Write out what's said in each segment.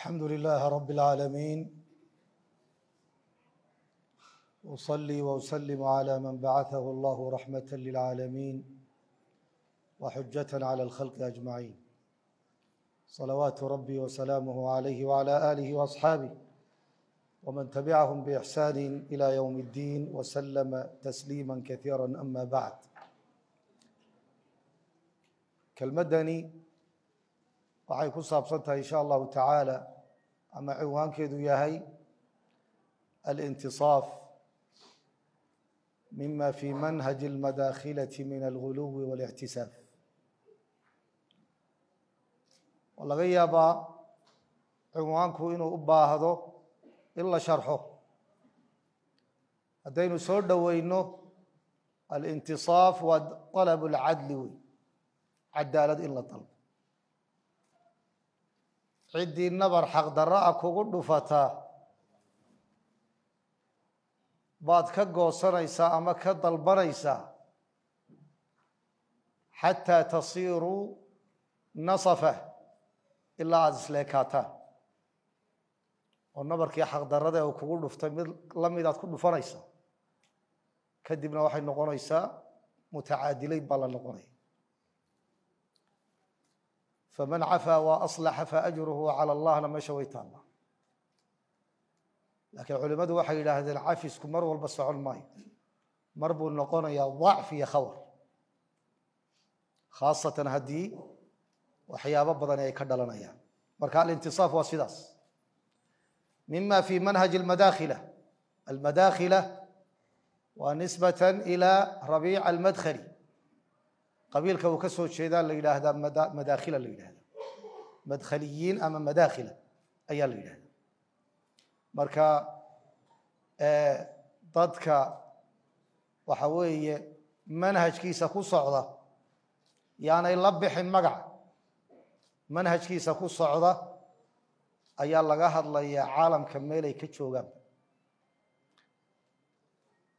الحمد لله رب العالمين، أصلي وأسلم على من بعثه الله رحمة للعالمين وحجة على الخلق أجمعين، صلوات ربي وسلامه عليه وعلى آله وأصحابه ومن تبعهم بإحسان إلى يوم الدين وسلم تسليما كثيرا. أما بعد، kelmaddani waxay ku saabsan tahay, insha Allahu tacaala, ama ciwaankeedu yahay alintiصaaf mima fi manhaji اlmadaakhilati min alguluwi waاlictisaaf. Oo laga yaabaa cinwaanku inuu u baahdo in la sharxo. Haddaynu soo dhoweyno, alintiصaaf waa طalab اlcadli wey, cadaalad in la dalbo. Ciddii nabar xaqdarra a kugu dhufataa baad ka goosanaysaa ama ka dalbanaysaa, xataa tasiiruu nasafa, ilaa aada isleekaataan oo nabarkii xaqdarrada uu kugu dhuftay mid la midaad ku dhufanaysaa. Kadibna waxay noqonaysaa mutacaadileyn baa la noqonaya. Faman cafaa wa aslaxa faajruhu cala Allahna meesha way taallaa. Laakiin culimmadu waxay yidhaahdeen cafisku mar walba socon maayo, mar buu noqonayaa dacf iyo khawar, khaasatan haddii waxyaabo badani ay ka dhalanayaan. Marka alintiصaaf waa sidaas, mima fi manhaji almadaakhila. Almadaakhila waa nisbatan ilى Rabiic Almadkhali, qabiilka uu ka soo jeedaa la yidhaahdaa madaakhila la yidhahda, madkhaliyiin ama madaakhila ayaa la yidhahda. Marka dadka waxa weeye manhajkiisa ku socda, yaanay la bixin magaca, manhajkiisa ku socda ayaa laga hadlayaa caalamka meelay ka joogaan,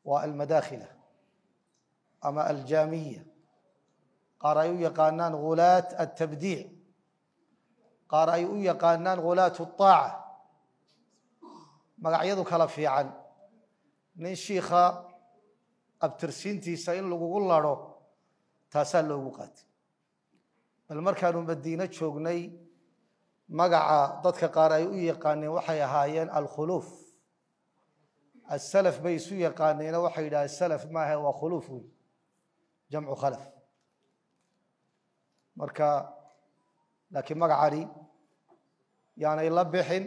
waa almadaakhila ama aljaamiya. Qaar ay u yaqaanaan gulaat altabdiic, qaar ay u yaqaanaan gulaat الطaaca. Magacyadu kala fiican, nin shiikha abtirsiintiisa in lagugu laro taasaa loogu qaatay. Bal markaanu Madiino joognay, magaca dadka qaar ay u yaqaaneen waxay ahaayeen alkhuluuf. Asalaf bay isu yaqaaneeno, waxay yidhahdeen salaf maaha, waa khuluuf wey, jamcu khalaf. Marka laakiin magacani yaanay la bixin,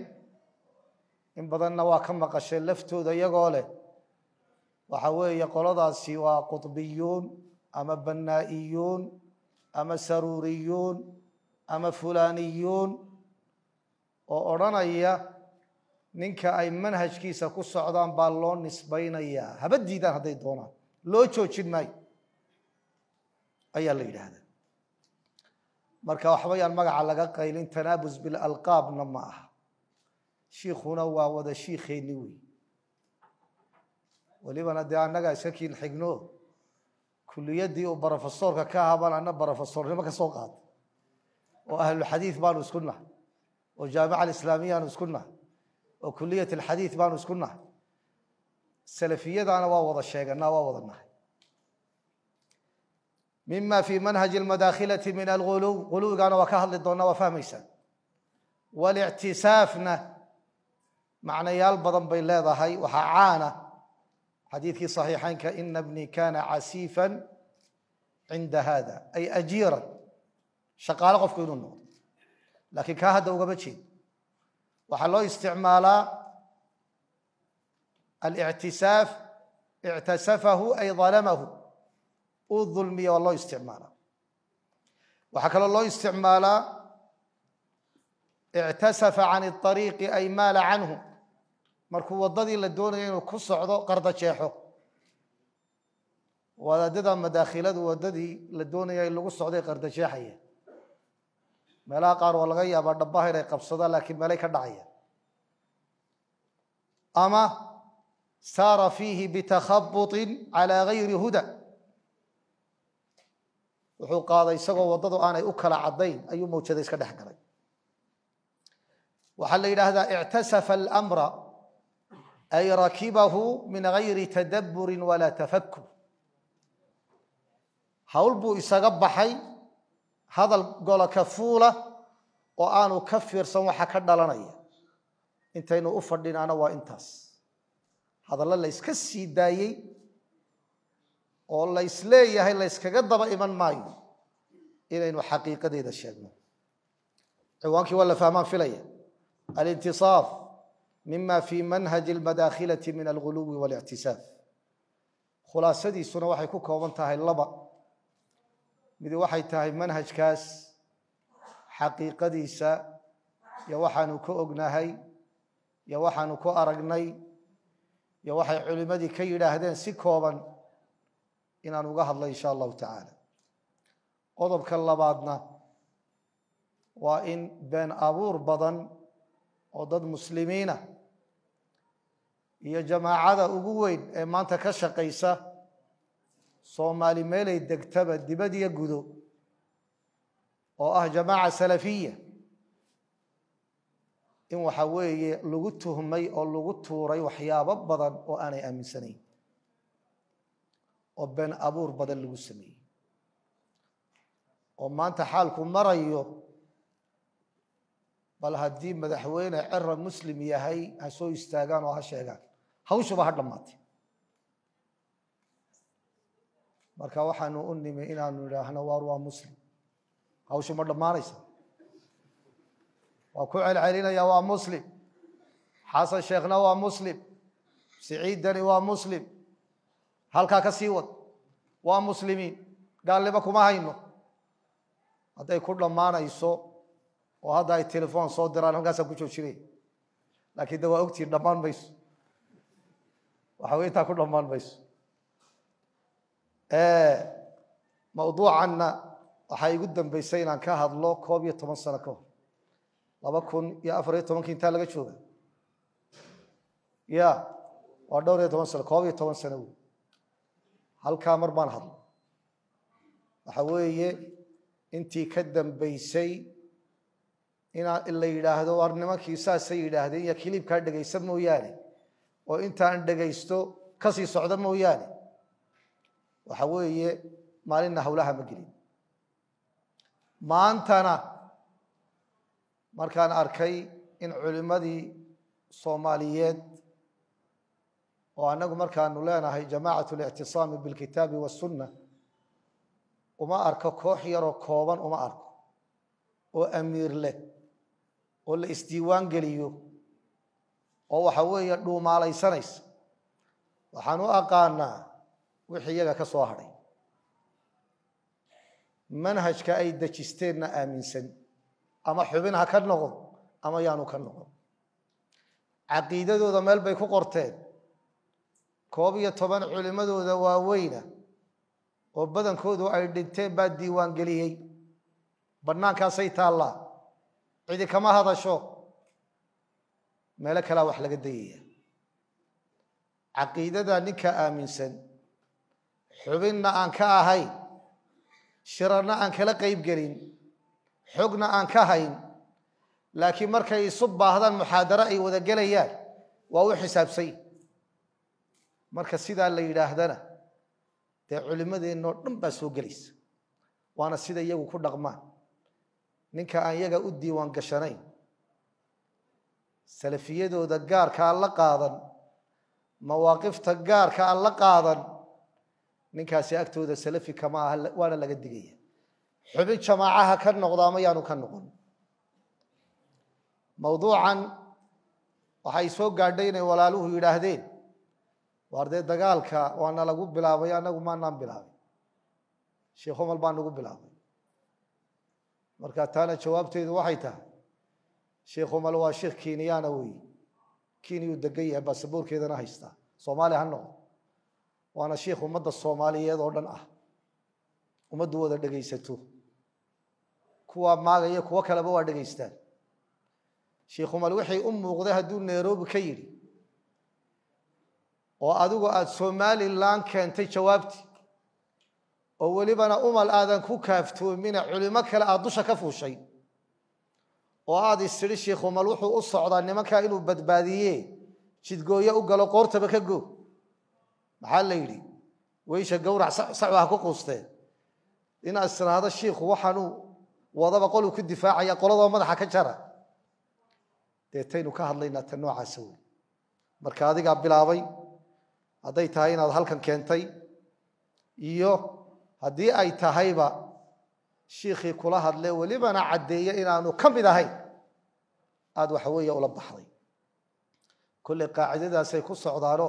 in badanna waa ka maqasheen laftooda iyagoo leh waxa weeye qoladaasi waa qutbiyuun ama bannaa'iyuun ama saruuriyuun ama fulaaniyuun, oo odhanaya ninka ay manhajkiisa ku socdaan baa loo nisbaynayaa, haba diidaan hadday doonaan, loo joojin maayo ayaa la yidhaahdaa. Marka waxba yaan magaca laga qaylin, tanaabus bilalqaabna ma aha. Shiikhuna waa wada shiikheeni wey, welibana dee annagaa iska kiin xigno. Kuliyaddii uu brofesoorka ka ahaa baan anna brofesoornimo ka soo qaatay, oo ahluxadiid baanu isku nahay, oo jaamica alislaamiyaanu isku nahay, oo kuliyat alxadiid baanu isku nahay. Salafiyadaana waa wada sheeganaa, waa wada nahay. Mima fi manhaji almadaakhilati min alguluw, guluwigaana waa ka hadli doonaa, waa fahmaysaa. Walictisaafna macnayaal badan bay leedahay. Waxaa caana xadiidkii صaxiixaynka, ina bni kana casiifan cinda hada, ay ajiiran, shaqaale qofku inuu noqdo. Laakiin kaa hadda ugama jeedo. Waxaa loo isticmaalaa alictisaaf, ictasafahu ay dalamahu, uu dulmiya waa loo isticmaalaa. Waxaa kaloo loo isticmaalaa ictasafa can الطariiqi ay maala canhu, markuu waddadii la doonaya inuu ku socdo qarda jeexo. Wadaadada madaakhiladu waddadii la doonaya in lagu socday qarda jeexaya. Meelaha qaar waa laga yaabaa dhabaha inay qabsadaan, laakiin meelay ka dhacaya. Ama saara fiihi bitakhabuطin calى gayri huda, wuxuu qaaday isagoo waddadu aanay u kala caddayn ayuu mawjada iska dhex galay. Waxaa la yidhaahdaa ictasafa alamra, ay rakibahu min gayri tadabburin walaa tafakur. Hawl buu isaga baxay, hadal golo ka fuula oo aanu ka fiirsan waxa ka dhalanaya. Intaynu u fadhinaana waa intaas, hadallo la yska sii daayey oo la ysleeyahay la yskaga daba iman maayo inaynu xaqiiqadeeda sheegno. Ciwaankii waa la fahmaan filaya: alintisaaf mima fi manhaji almadaakhilati min alguluwi walictisaaf. Khulaasadiisuna waxay ku kooban tahay laba midi: waxay tahay manhajkaas xaqiiqadiisa iyo waxaanu ka ognahay iyo waxaanu ku aragnay iyo waxay culimmadii ka yidhaahdeen, si kooban inaan uga hadlo insha Allahu tacaala. Qodobka labaadna waa in been abuur badan oo dad muslimiina iyo jamaacada ugu weyn ee maanta ka shaqaysa Soomaali meelay degtaba, dibad iyo gudo, oo ah jamaaca salafiya, in waxa weeye lagu tuhmay oo lagu tuuray waxyaabo badan oo aanay aaminsanayn oo been abuur badan lagu sameeyey, oo maanta xaalku marayo bal haddii madaxweyne Cira Muslim yahay ha soo istaagaan oo ha sheegaan, hawshuba ha dhammaatay. Marka waxaanu u nimi inaanu idhaahno: waar, waa Muslim, hawshu ma dhammaanaysa. Waa ku celcelinaya, waa Muslim. Xasan Sheekhna waa Muslim, Siciiddani waa Muslim, halkaa ka sii wad, waa Muslimiin, gaalnimo kuma hayno. Hadday ku dhammaanayso oo hadda ay telefoon soo diraan, halkaasaan ku joojinaya. Laakiin de waa ogtiin, dhammaan mayso. Waxa wey intaa ku dhammaan mayso. Mawduucanna waxaa igu dambeysay inaan ka hadlo 11 sano ka hor, 2014-kii. Intaa laga jooga ya waa dhowr iyo toban sano, 11 sano wey. Halkaa mar baan hadlo. Waxa weeye intii ka dambeysay inaa la yidhaahdo war nimankii saasay yidhaahdeen iyo clipkaa dhegaysa mooyaane, oo intaan dhegaysto kasii socda mooyaane, waxa weeye maalinna hawlaha ma gelin. Maantana markaan arkay in culimmadii Soomaaliyeed oo annagu markaanu leenahay jamacat alictisaami bilkitaabi wasunna, uma arko koox yaroo kooban, uma arko oo amiir leh oo la isdiiwaan geliyo oo waxa weeye dhuumaalaysanaysa. Waxaan u aqaanaa wixii iyaga ka soo hadhay, manhajka ay dejisteenna aaminsan, ama xubin ha ka noqon ama yaanu ka noqon. Caqiidadooda meel bay ku qorteen. 11 culimmadooda waaweyna oo badankoodu ay dhinteen baa diiwaan geliyey, bannaankaasay taallaa, cidi kama hadasho. Meelo kalea wax laga dayaya. Caqiidada ninka aaminsan, xubinna aan ka ahayn, shirarna aan kala qayb gelin, xogna aan ka hayn, laakiin markay isu baahdaan muxaadaro ay wada gelayaan, waa u xisaabsany. Marka sidaa la yidhaahdana dee culimmadeennoo dhan baa soo gelaysa, waana sida iyagu ku dhaqmaan. Ninka aan iyaga u diiwaan gashanayn, salafiyadooda gaarka aan la qaadan, mawaaqifta gaarka aan la qaadan, ninkaasi agtooda salafi kama aha, waana laga digaya. Xubin jamaacaha ka noqda ama yaanu ka noqon. Mawduucan waxay soo gaadhay inay walaaluhu yidhaahdeen: waar dee dagaalka waana lagu bilaabay, annagu maanaan bilaabay, Sheekh Umal baa nagu bilaabay. Marka taana jawaabteedu waxay tahay: Sheekh Umal waa sheekh Kenyaana weeye, Kenyuu degan yahay, baasaboorkeedana haystaa, Soomaaliya ha noqo. Waana sheikh ummadda Soomaaliyeed oo dhan ah, ummaddu wada dhegaysato, kuwa maagaya kuwo kaleba waa dhegaystaan. Sheikh Umal wixii u muuqday hadduu Nairobi ka yidhi oo adigu aada Somalilan keentay jawaabtii, oo welibana Umal aadan ku kaaftoomina culimo kale aada dusha ka fuushay. Oo aad istiri sheekhu mal wuxuu u socdaa nimanka inuu badbaadiye, jidgooyo u galo, qoortaba ka go. Maxaa la yidhi? Weysha gowrac sacba ha ku quusteen. Inaad istiraahdo shiikhu waxaanuu wadaba qoluu ku difaacaya, qoladoo madaxa ka jara. Deetaynu ka hadlaynaa ta noocaasa wey. Marka adigaa bilaabay, hadday tahay inaad halkan keentay iyo haddii ay tahayba shiikhii kula hadle welibana caddeeye inaanu ka mid ahayn, aada waxa weeye ula baxday. Kolley qaacidadaasay ku socdaano,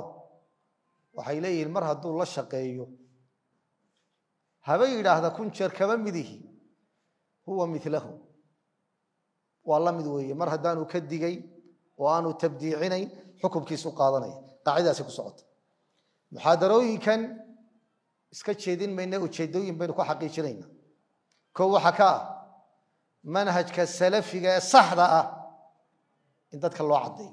waxay leeyihiin mar hadduu la shaqeeyo, haba yidhaahda 1000 jeer kama midihi, huwa milahu, waa la mid weeye. Mar haddaanu ka digay oo aanu tabdiicinayn, xukumkiisu qaadanaya. Qaacidadaasay ku socota. Muxaadarooyinkan iska jeedin mayna, ujeedooyin baynu ku xaqiijinayna. Ko waxaa ka ah manhajka salafiga ee saxda ah in dadka loo caddeeyo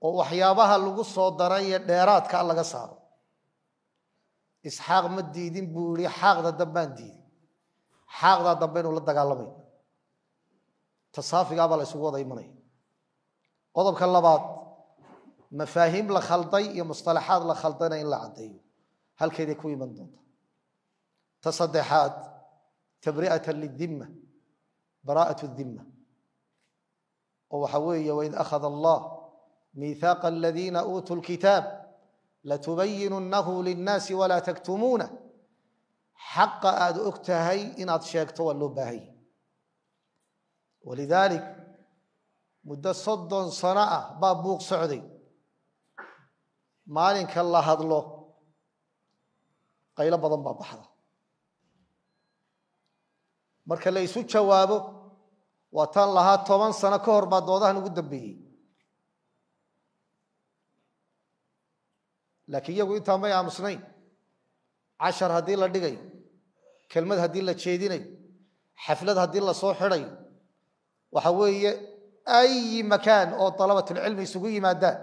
oo waxyaabaha lagu soo daray ee dheeraadka laga saaro. Isxaaq ma diidin buu yihi, xaaqda dambaan diidin, xaaqdaa dambe inuu la dagaalamayna, tasaafigaabaa la isugu wada imanaya. Qodobka labaad, mafaahiim la khalday iyo mustalaxaad la khaldayna in la caddeeyo, halkeeday ku iman doonta. Ta saddexaad, tabri'atan lidimma, baraa'at dhimma, oo waxa weeye waid akhada allah miithaaqa aladiina uutuu lkitaab latubayinunnahu linnaasi walaa taktumuuna. Xaqa aada og tahay inaad sheegto waa loo baahanya. Walidaalik muddo 30 sano ah baa buuq socday. Maalinka la hadlo qaylo badan baa baxda. Marka la isu jawaabo, waa taan lahaa 10 sano ka hor baa doodahan ugu dambeeyey, laakiin iyagu intaa may aamusnayn. Cashar haddii la dhigayo, kelmad haddii la jeedinayo, xaflad haddii lasoo xidhayo, waxa weeye ay makaan oo dalabatulcilmi isugu yimaadaan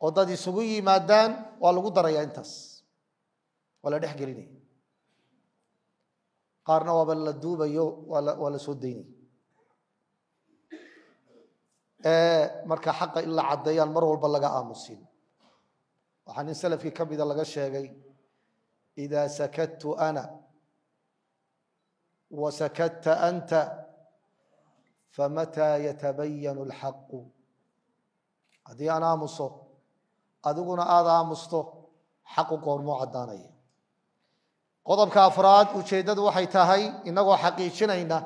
oo dad isugu yimaadaan, waa lagu darayaa intaas, waa la dhex gelinaya. Qaarna waaba la duubayo, waa la soo daynaya. Marka xaqa in la caddeeyaan mar walba laga aamusin. Waxaa nin salafkii ka mida laga sheegay: idaa sakadtu ana wa sakadta anta famataa yatabayanu alxaqu? Haddii aan aamuso, adiguna aada aamusto, xaqu goormuu caddaanaya? Qodobka afraad, ujeeddadu waxay tahay inagoo xaqiijinayna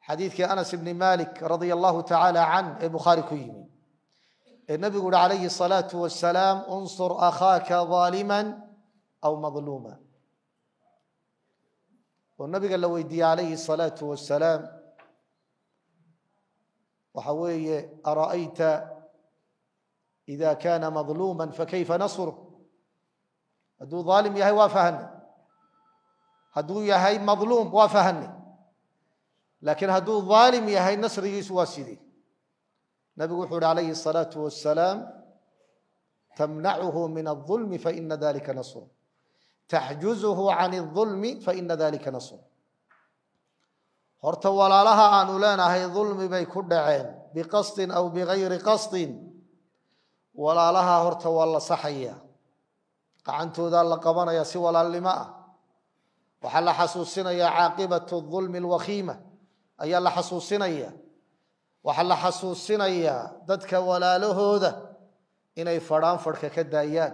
xadiidkii Anas ibni Malik radia allahu tacaala can ee Bukhaari ku yimi, ee nabigu uhi calayhi الsalaatu wasalaam: unsur akhaaka ظaalima aw madluuma. Oo nabiga la weydiiyey calayhi الsalaatu wasalaam, waxa weeye: ara'ayta ida kana madluuma fakayfa nasru? Hadduu dhaalim yahay waa fahanay, hadduu yahay madluum waa fahanay, laakiin hadduu dhaalim yahay nasrigiisu waa sidee? Nabigu wuxuu uhi calayhi الsalaatu wasalaam: tamnacuhu min الظulmi faina dalika nasr, taxjuzuhu can الظulmi faina dalika nasr. Horta walaalaha aanu leenahay dulmi bay ku dhaceen biqasdin aw bigayri qasdin, walaalaha horta waa la saxaya, gacantoodaa la qabanaya si walaalnimo ah. Waxaa la xasuusinayaa caaqibatu الظulmi alwakhiima ayaa la xasuusinaya. Waxaa la xasuusinayaa dadka walaalahooda inay fadhaan fadhka ka daayaan,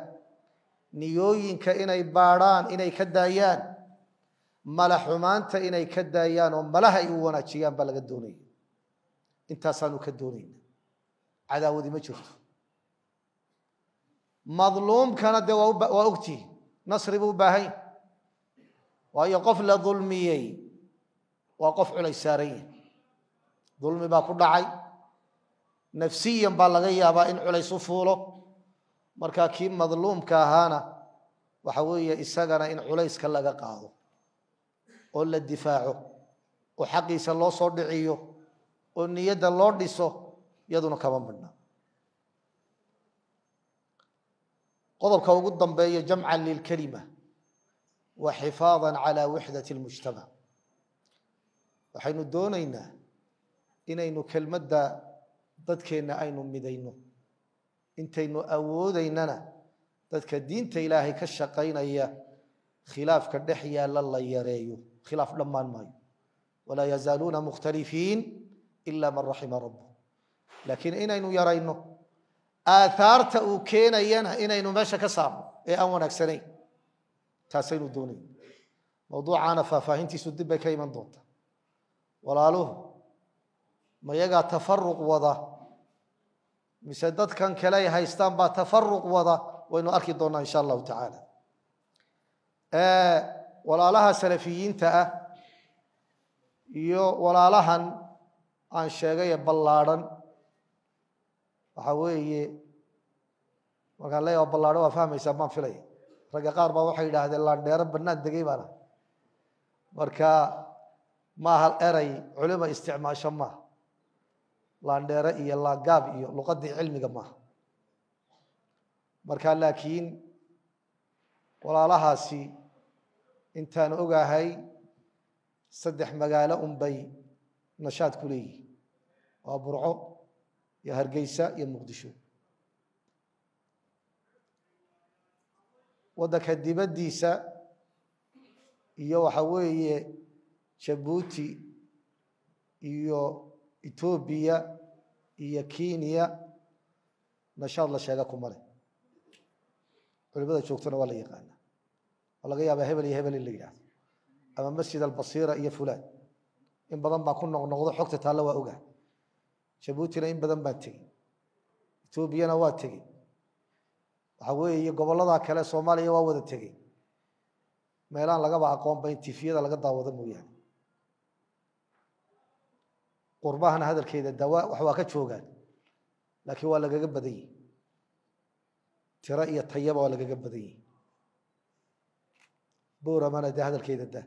niyooyinka inay baadhaan inay ka daayaan, mala xumaanta inay ka daayaan oo malaha ay u wanaajiyaan baa laga doonaya. Intaasaanu ka doonayna, cadaawadi ma jirto. Madluumkana dee waa ogtihi, nasri buu u baahan yahy, waayo qof la dulmiyey waa qof culays saaran yahay. Dulmi baa ku dhacay, nafsiyan baa laga yaabaa in culays u fuulo. Marka kii madluumka ahaana waxa weeye isagana in culayska laga qaado oo la difaaco oo xaqiisa loo soo dhiciyo oo niyadda loo dhiso, iyaduna kama midhna. Qodobka ugu dambeeya, jamcan lilkalima wa xifaadan cala wixdati اlmujtamac. Waxaynu doonaynaa inaynu kelmadda dadkeenna aynu midayno, intaynu awoodaynana dadka diinta Ilaahay ka shaqaynaya khilaafka dhex yaalla la yareeyo. Khilaaf dhammaan maayo, walaa yazaaluuna mukhtalifiin ila man raxima rabbuh, laakiin inaynu yarayno aathaarta uu keenayana inaynu meesha ka saarno ee aan wanaagsanayn, taasaynu doonayna. Mawduucaana faahfaahintiisu dib bay ka iman doontaa. Walaaluhu mayagaa tafaruq wada mise dadkan kale ay haystaan baa tafaruq wada? Waynu arki doonaa insha allahu tacaala. Walaalaha salafiyiinta ah iyo walaalahan aan sheegay ee ballaadhan, waxa weeye markaan leeyahay waa ballaadhan waa fahmaysaa baan filaya. Ragga qaar baa waxay yidhaahdeen laandheero bannaan degay baana. Marka maaha eray culima isticmaasho, maaha laandheere iyo laangaab iyo luqadii cilmiga maaha. Marka laakiin walaalahaasi intaan ogahay 3 magaalo unbay nashaad ku leeyihiin, waa Burco iyo Hargeysa iyo Muqdisho. Waddanka dibaddiisa iyo waxa weeye Jabuuti iyo Etoobiya iyo Kenya nashaad la sheega kuma leh. Culimada joogtona waa la yaqaanaa, waa laga yaabaa hebel iyo hebel in la yidhaahdo, ama Masjid Albasiira iyo fulaan. In badan baa ku noqnoqdo, xogta taalla waa ogahay. Jabuutina in badan baan tegey, Etoobiyana waa tegey, waxa weeye gobollada kale Soomaaliya waa wada tegey. Meelaan lagaba aqoonba in tifiyada laga daawado mooyaane. Qurbahana hadalkeeda dawa wax waa ka joogaan, laakiin waa lagaga badan yihi, tiro iyo tayaba waa lagaga badan yihi. Booramana dee hadalkeeda da,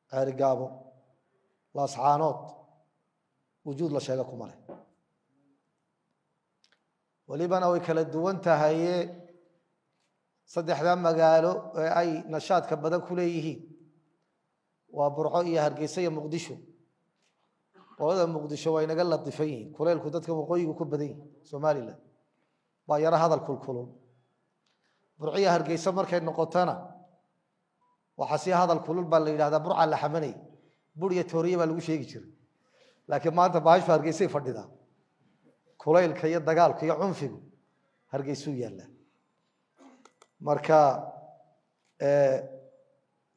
Ceerigaabo, Laascaanood wujuud la sheega kuma leh. Welibana way kala duwan tahaye, 3da magaalo ee ay nashaadka badan ku leeyihiin waa Burco iyo Hargeysa iyo Muqdisho. Qolada Muqdisho waa inaga latifan yihiin, kuleylku dadka waqooyigu ku badan yihin, Somaliland baa yaro hadal kulkulul. Burco iyo Hargeysa markay noqotona waxaa si hadal kulul baa la yidhahdaa Burca la xamanayay, bur iyo tooriye baa lagu sheegi jiray. Laakiin maanta bahashu Hargeysay fadhidaa, kulaylka iyo dagaalka iyo cunfigu Hargeysuu yaallaa. Marka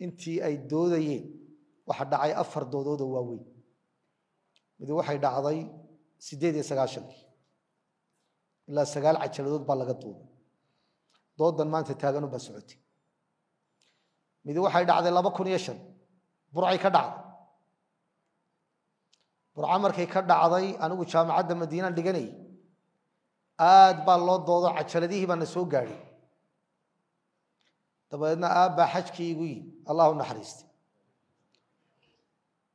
intii ay doodayeen waxa dhacay 4 doodood oo waaweyn. Mid waxay dhacday 98-kii, ilaa 9 cajaladood baa laga duubay. Doodan maanta taagan baa socotay. Mid waxay dhacday 2005, Burcay ka dhacday. Burca markay ka dhacday anigu jaamacadda Madiinaan dhiganayay, aad baa loo doodo, cajaladihii baa na soo gaadhay. Dabadeedna aabbaa xajkii igu yimi, Allah u naxariistay.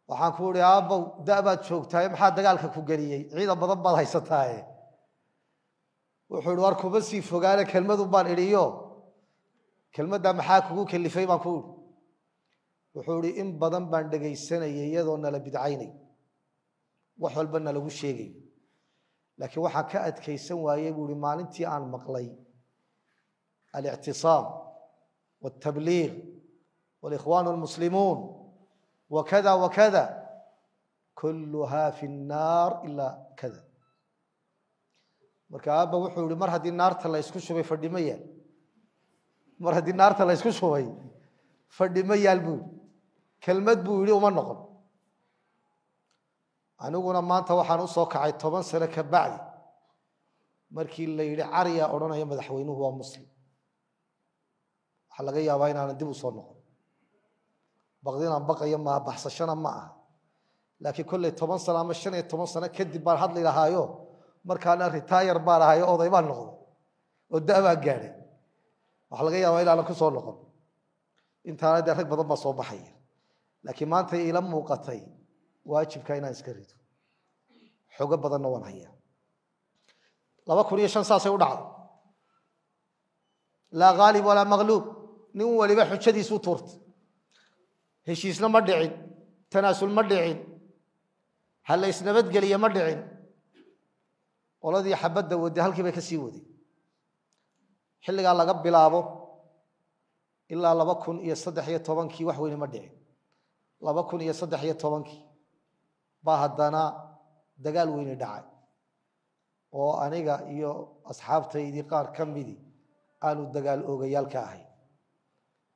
Waxaan ku ihi aabbow da baad joogtaaye, maxaa dagaalka ku geliyey? Ciidan badan baad haysataaye. Wuxuu ihi war kuma sii fogaane, kelmadun baan idhiyo, kelmaddaa maxaa kugu kelifay baan ku idhi. Wuxuu ihi in badan baan dhegaysanayay iyadoo nala bidcaynay, wax walba nalagu sheegayo, laakiin waxaan ka adkaysan waayey buu ihi maalintii aan maqlay alictisaam waltabliiq walikhwaan almuslimuun wakada wakada kulluhaa fi nnaar ilaa kada. Marka aabba wuxuu yihi mar haddii naarta la isku shubay fadhima yaal, mar haddii naarta la isku shubay fadhima yaal buu yihi. Kelmad buu yihi uma noqon. Aniguna maanta waxaan u soo kacay 10 sano ka bacdi markii la yidhi cariya odhanaya madaxweynuhu waa muslim. Waxaa laga yaabaa inaanan dib u soo noqon, baqdi inaan baqayo maaha, baxsashana ma aha, laakiin kolley 10 sano ama 15 sano kadib baan hadli lahaayo, markaana retire baan ahayo, oday baan noqday oo da' baan gaadhay. Waxaa laga yaabaa inaanan ku soo noqon, intaana dee rag badan baa soo baxaya. Laakiin maanta iila muuqatay waajibka inaan iska rido, xogo badanna waan hayaa. 2005 saasay u dhacday, laa haalib walaa maqluub, nin waliba xujadiisu tuurtay. Heshiisna ma dhicin, tanaasul ma dhicin. Ha la isnabadgeliye ma dhicin. Qoladii xabadda waday halkii bay ka sii waday. Xilligaa laga bilaabo ilaa 2013kii wax weyne ma dhicin. 2013kii baa haddana dagaal weyne dhacay oo aniga iyo asxaabtaydii qaar ka midi aanu dagaal oogayaal ka ahayn.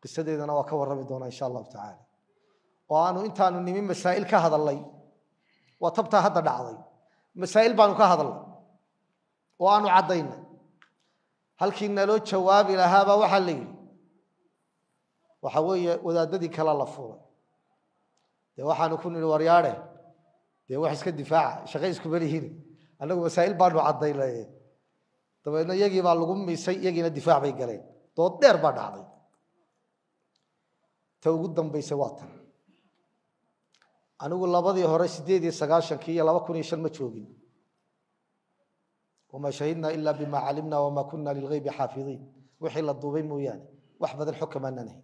Qisadeedana waa ka warrami doonaa insha allahu tacaala. Oo aanu intaanu nimin masaa'il ka hadalnay, waa tabtaa hadda dhacday, masaa'il baanu ka hadalnay oo aanu caddaynay. Halkii naloo jawaabi lahaabaa waxaa la yidhi waxa weeye wadaadadii kala la fuulay. Dee waxaanu ku nidhi waryaadhe, dee wax iska difaaca, shaqo iskuma lihin, annagu masaa'il baanu caddaynay. Dabeedna iyagii baa lagu miisay, iyagiina difaac bay galeen. Dood dheer baa dhacday. Ta ugu dambaysay waa tan. Anigu labadii hore 98kii iyo 2005 ma joogin. Wamaa shahidnaa ilaa bima calimna wamaa kunna lilgaybi xaafidiin, wixii la duubay mooyaane wax badan xog kamaanaan ahayn.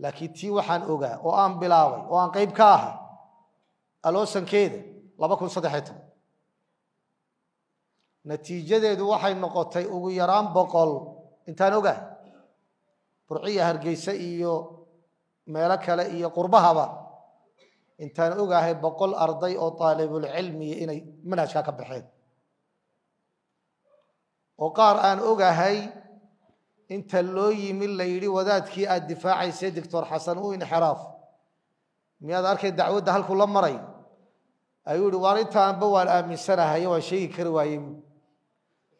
Laakiin tii waxaan ogaa oo aan bilaabay oo aan qayb ka ahaa aloosankeeda 2013. Natiijadeedu waxay noqotay ugu yaraan 100 intaan ogahay, Burciya, Hargeysa iyo meelo kale iyo qurbahaba intaan ogahay 100 arday oo taalibulcilmiya inay manhajkaa ka baxeen. Oo qaar aan ogahay inta loo yimi la yidhi wadaadkii aad difaacaysay Doctor Xasan u inxiraaf, miyaad arkay dacwadda halkuu la maray? Ayuu yihi waar intaanba waan aaminsanahay, waan sheegi kari waayey bu.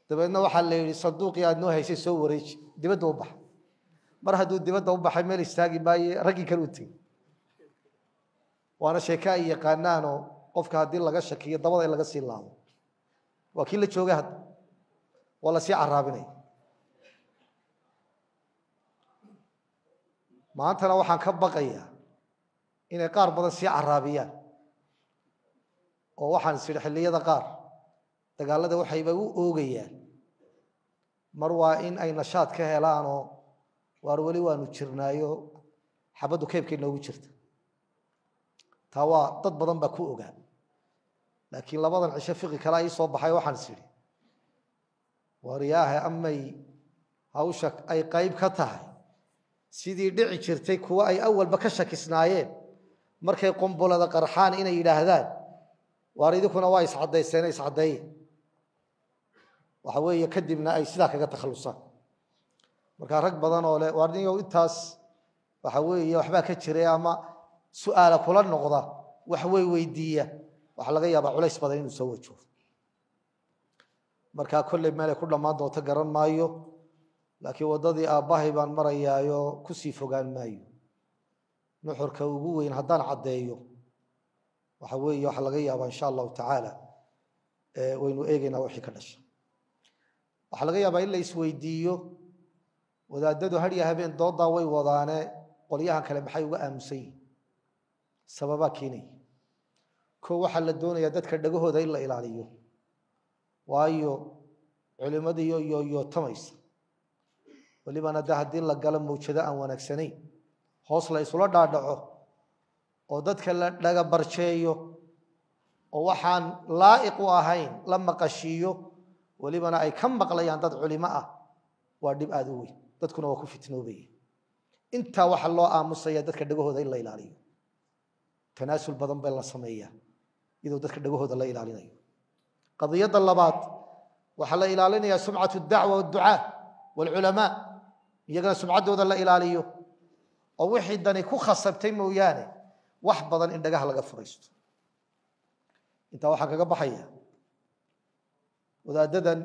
Dabeedna waxaa la yidhi sanduuqii aad noo haysay soo wareeji, dibadda u baxa. Mar hadduu dibadda u baxay meel istaagi maaye, raggii kale u tegey. Waana sheeke ay yaqaanaanoo qofka haddii laga shakiyo dabada in laga sii laabo. Waa kii la joogay hadda, waa lasii caraabinaya. Maantana waxaan ka baqayaa inay qaar badan sii caraabiyaan, oo waxaan is idhi xilliyada qaar dagaalada waxayba u oogayaan mar waa in ay nashaad ka helaanoo waar weli waanu jirnaayo, xabaddu keybkay noogu jirta. Taa waa dad badan baa ku ogaa. Laakiin labadan cisho fiqi kalea ii soo baxay, waxaan is idhi waaryaahe amay hawsha ay qayb ka tahay sidii dhici jirtay kuwa ay awalba ka shakisnaayeen markay qumbolada qarxaan inay yidhaahdaan waar idinkuna waa iscadayseene iscaddeeye, waxa weeye kadibna ay sidaa kaga takhallusaan. Markaa rag badan oo leh waar ninyow intaas waxa weeye waxbaa ka jiray ama su'aala kula noqda wax way weydiiya, waxaa laga yaabaa culays badan inuu soo wajaho. Markaa kolley meelay ku dhammaan doonto garan maayo, laakiin waddadii aabbahay baan marayaayo kusii fogaan maayo. Nuxurka ugu weyn haddaan caddeeyo waxa weeye waxaa laga yaabaa insha allahu tacaala waynu eegaynaa wixii ka dhasha. Waxaa laga yaabaa in la isweydiiyo wadaadadu hadhiya habeen dooddaa way wadaane, qolyahan kale maxay uga aamusan yihin? Sababaa keenaya. Ko waxaa la doonayaa dadka dhagahooda in la ilaaliyo, waayo culimadiiyo yooyootamaysa welibana de haddii la galo mawjado aan wanaagsanayn hoos la isula dhaadhaco oo dadka la dhagabarjeeyo oo waxaan laa'iq u ahayn la maqashiiyo, welibana ay ka maqlayaan dad culimo ah, waa dhib aada u weyn, dadkuna waa ku fitnoobaya. Intaa waxaa loo aamusaya dadka dhagahooda in la ilaaliyo. Tanaasul badan bay la sameeyaa iyadoo dadka dhagahooda la ilaalinayo. Qadiyadda labaad waxaa la ilaalinayaa sumcatu dacwa waadducaa waalculamaa, iyagana sumcaddooda la ilaaliyo oo wixii dani ku khasabtay mooyaane wax badan in dhagaha laga furaysto. Intaa waxaan kaga baxaya wadaaddadan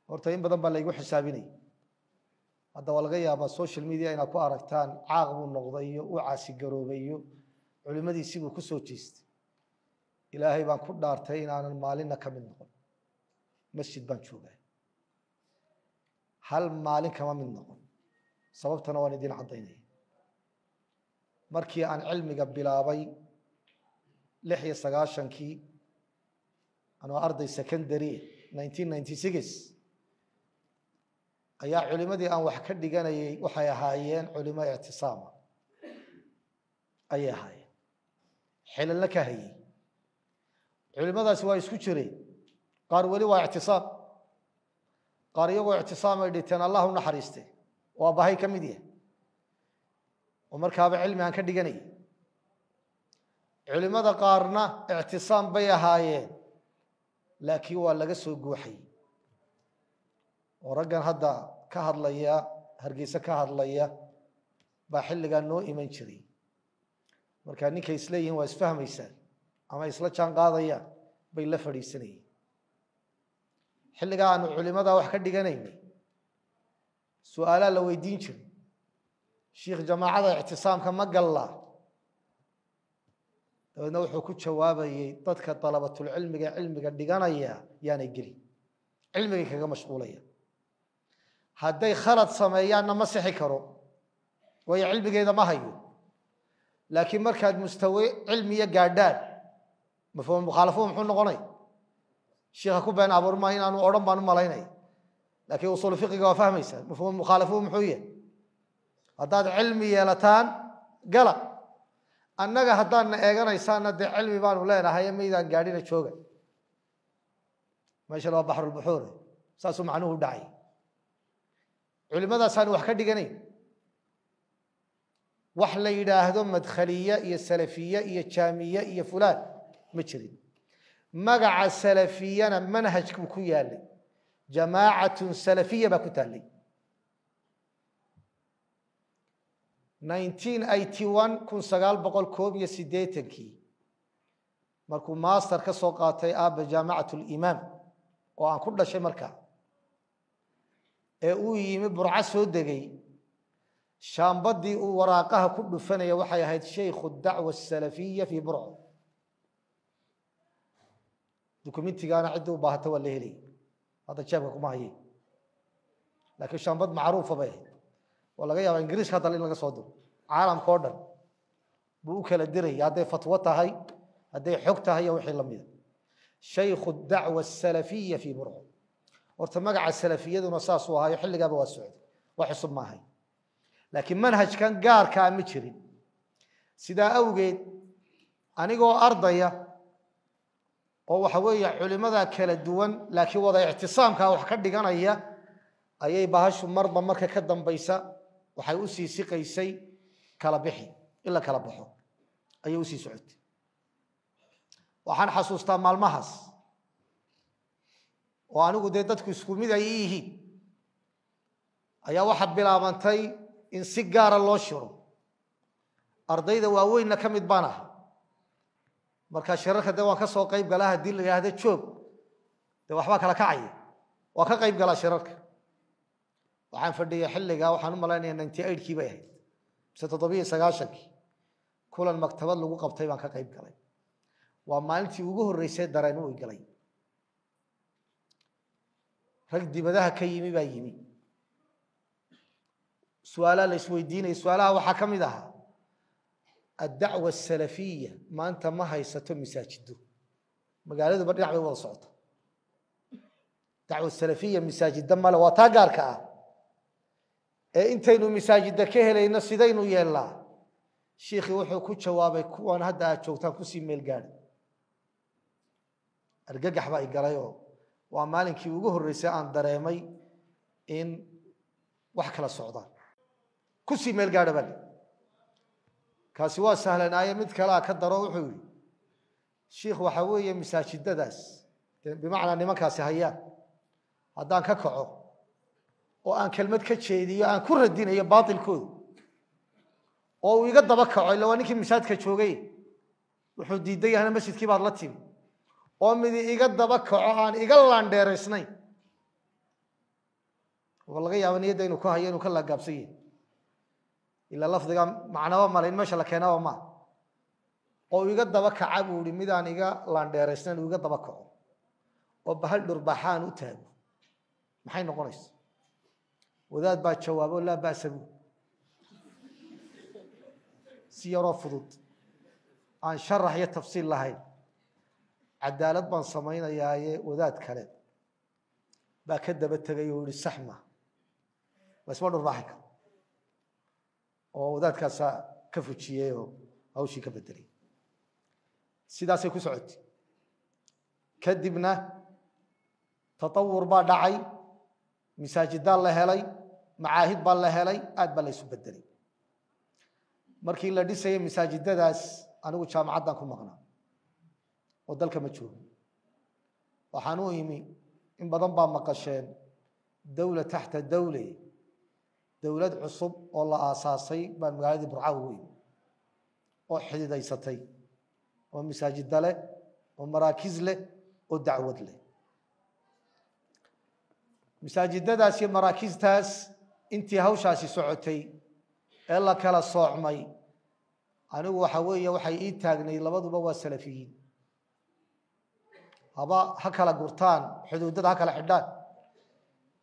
horta in badan baa laygu xisaabinaya. Hadda waa laga yaabaa social media inaad ku aragtaan caaq buu noqday iyo u caasigaroobay iyo culimmadiisii buu ku soo jeestay. Ilaahay baan ku dhaartay inaanan maalinna ka mid noqon. Masjid baan joogaa, hal maalin kama mid noqon. Sababtana waan idin caddaynaya. Markii aan cilmiga bilaabay 96kii anoo arday secondary 1996 ayaa culimadii aan wax ka dhiganayay waxay ahaayeen culimo ictisaama ayay ahaayeen, xilalna ka hayay. Culimadaasi waa isku jireen, qaar weli waa ictisaam, qaar iyagoo ictisaam ay dhinteen, Allah u naxariiste, waa bahay ka mid yahay oo markaaba cilmi aan ka dhiganay. Culimada qaarna ictisaam bay ahaayeen, laakiin waa laga soo guuxay, oo raggan hadda ka hadlaya Hargeysa ka hadlaya baa xilligaa noo iman jiray. Markaa ninkay isleeyihiin waa isfahmaysaan ama isla jaan qaadayaan bay la fadhiisanayeen. Xilligaa aanu culimadaa wax ka dhiganaynay, su-aalaa la weydiin jiray: "Shiikh, jamaacada ictisaamka ma gallaa?" Dabeedna wuxuu ku jawaabayey: "Dadka dalabatulcilmiga cilmiga dhiganaya yaanay gelin, cilmigay kaga mashquulaya. Hadday khalad sameeyaanna ma sixi karo, waayo cilmigeeda ma hayo. Laakiin markaad mustawe cilmiya gaadhaan, mafhuum mukhaalafuhu muxuu noqonay?" Shiikha ku been abuur maayo inaanu odhan baan u malaynaya, laakiin usuul fiqiga waa fahmaysaa. Mafhuum mukhaalafuhu muxuu yahay? Haddaad cilmi yeelataan gala, annaga haddaadna eeganaysaanna dee cilmi baanu leenahay, maydaan gaadhina jooga. Meeshana waa baxrulbuxuure. Saasuu macnuhu dhacay. Culimmadaasaanu wax ka dhiganayn. Wax la yidhaahdo madkhaliye iyo salafiye iyo jaamiye iyo fulaan ma jirin. Magaca salafiyana manhajkuu ku yaalay, jamaacatun salafiya baa ku taallay. 1981, 1981-kii, markuu master ka soo qaatay aabba Jaamacat Limaam oo aan ku dhashay, markaa ee uu yimi Burco soo degay, shaambadii uu waraaqaha ku dhufanaya waxay ahayd "Shaykhu Dacwa Asalafiya fi Burco". Dukumentigaana ciddii u baahata waa la helay, hadda jeebka kuma hayay, laakiin shaambad macruufa bay ahayd. Waa laga yaaba Ingiriiska hadda in laga soo diro, caalamka oo dhan buu u kala diraya, hadday fatwo tahay, hadday xog tahay iyo wixii lamida. "Shaykhu Dacwa Asalafiya fi Burco". Horta magaca salafiyaduna saasuu ahaayo, xilligaaba waa socday, wax cusub ma ahayn, laakiin manhajkan gaarkaa ma jirin. Sidaa awgeed anigoo ardaya oo waxa weeye culimada kala duwan laakiin wada ictisaamkaa wax ka dhiganaya ayay bahashu marba marka ka dambaysa waxay usii siqaysay kala bixi, in la kala baxo ayay usii socotay. Waxaan xasuustaa maalmahaas oo anigu dee dadku isku mid ay yihiin ayaa waxaa bilaabantay in si gaara loo shiro. Ardayda waaweynna ka mid baan ah. Marka shirarka dee waan ka soo qayb galaa. Haddii la yidhaahdo joog, dee waxbaa kala kacaya, waan ka qayb galaa shirarka. Waxaan fadhiyay xilligaa, waxaan u malaynaya 98-kii bay ahayd mise 97-kii, kulan maktabad lagu qabtay baan ka qayb galay. Waa maalintii ugu horreysay dareen u galay. Rag dibadaha ka yimi baa yimi, su-aalaha la isweydiinaya, su-aalaha waxaa ka mid ahaa: addacwa asalafiya maanta ma haysato masaajido, magaaladuba dhinac bay wada socota, dacwa salafiya masaajida male, waa taa gaarka ah ee intaynu masaajida ka helayno sidaynu yeelnaa? Shiikhii wuxuu ku jawaabay: "Kuwan hadda aad joogtaan kusii meel gaadha." Argagax baa i galay, oo waa maalinkii ugu horreysay aan dareemay in wax kala socdaan. "Kusii meel gaadha" baa li. Kaasi waa sahlanaaye, mid kalea ka daro. Wuxuu yihi: "Shiikh, waxaa weeye masaajidadaas bimacnaa nimankaasi hayaan haddaan ka kaco oo aan kelmad ka jeediyo aan ku radinayo baatilkooda, oo uu iga daba kaco, illa waa ninkii masaajidka joogay, wuxuu diidan yahana masjidkii baad la timi, oo midi iga daba kaco aan iga laandheeraysnayn, oo laga yaaba niyadda inuu ku hayo inuu ka laagaabsan yahay, ilaa lafdiga macnaba male in meesha la keenaba maa, oo iga daba kaca," buu ihi, "midaan iga laandheeraysnayn uu iga daba kaco oo bahal dhurbaxaan u taago, maxay noqonaysa?" Wadaad baa jawaabo: "Laa ba'sa," buu si yaroo fudud aan sharax iyo tafsiil lahayn. "Cadaalad baan samaynayaaye." Wadaad kale baa ka daba tegay oo yihi: "Sax ma laysma dhurbaaxi karo," oo wadaadkaasaa ka fujiyey oo hawshii ka bedelay. Sidaasay ku socotay. Kadibna tatawur baa dhacay, masaajidaa la helay, macaahid baa la helay, aad baa la isu bedelay. Markii la dhisayay masaajidadaas anigu jaamacaddan ku maqnaa oo dalka ma joogin. Waxaan u imi, in badan baa maqasheen dawla taxta dawle, dowlad cusub oo la aasaasay baan magaaladii Burca ugu imi oo xididaysatay oo masaajida leh oo maraakiz leh oo dacwad leh. Masaajidadaas iyo maraakistaas intii hawshaasi socotay ee la kala soocmay, anigu waxa weeye waxay ii taagnay labaduba waa salafiyiin. Haba ha kala gurtaan, xuduudada ha kala xidhaan,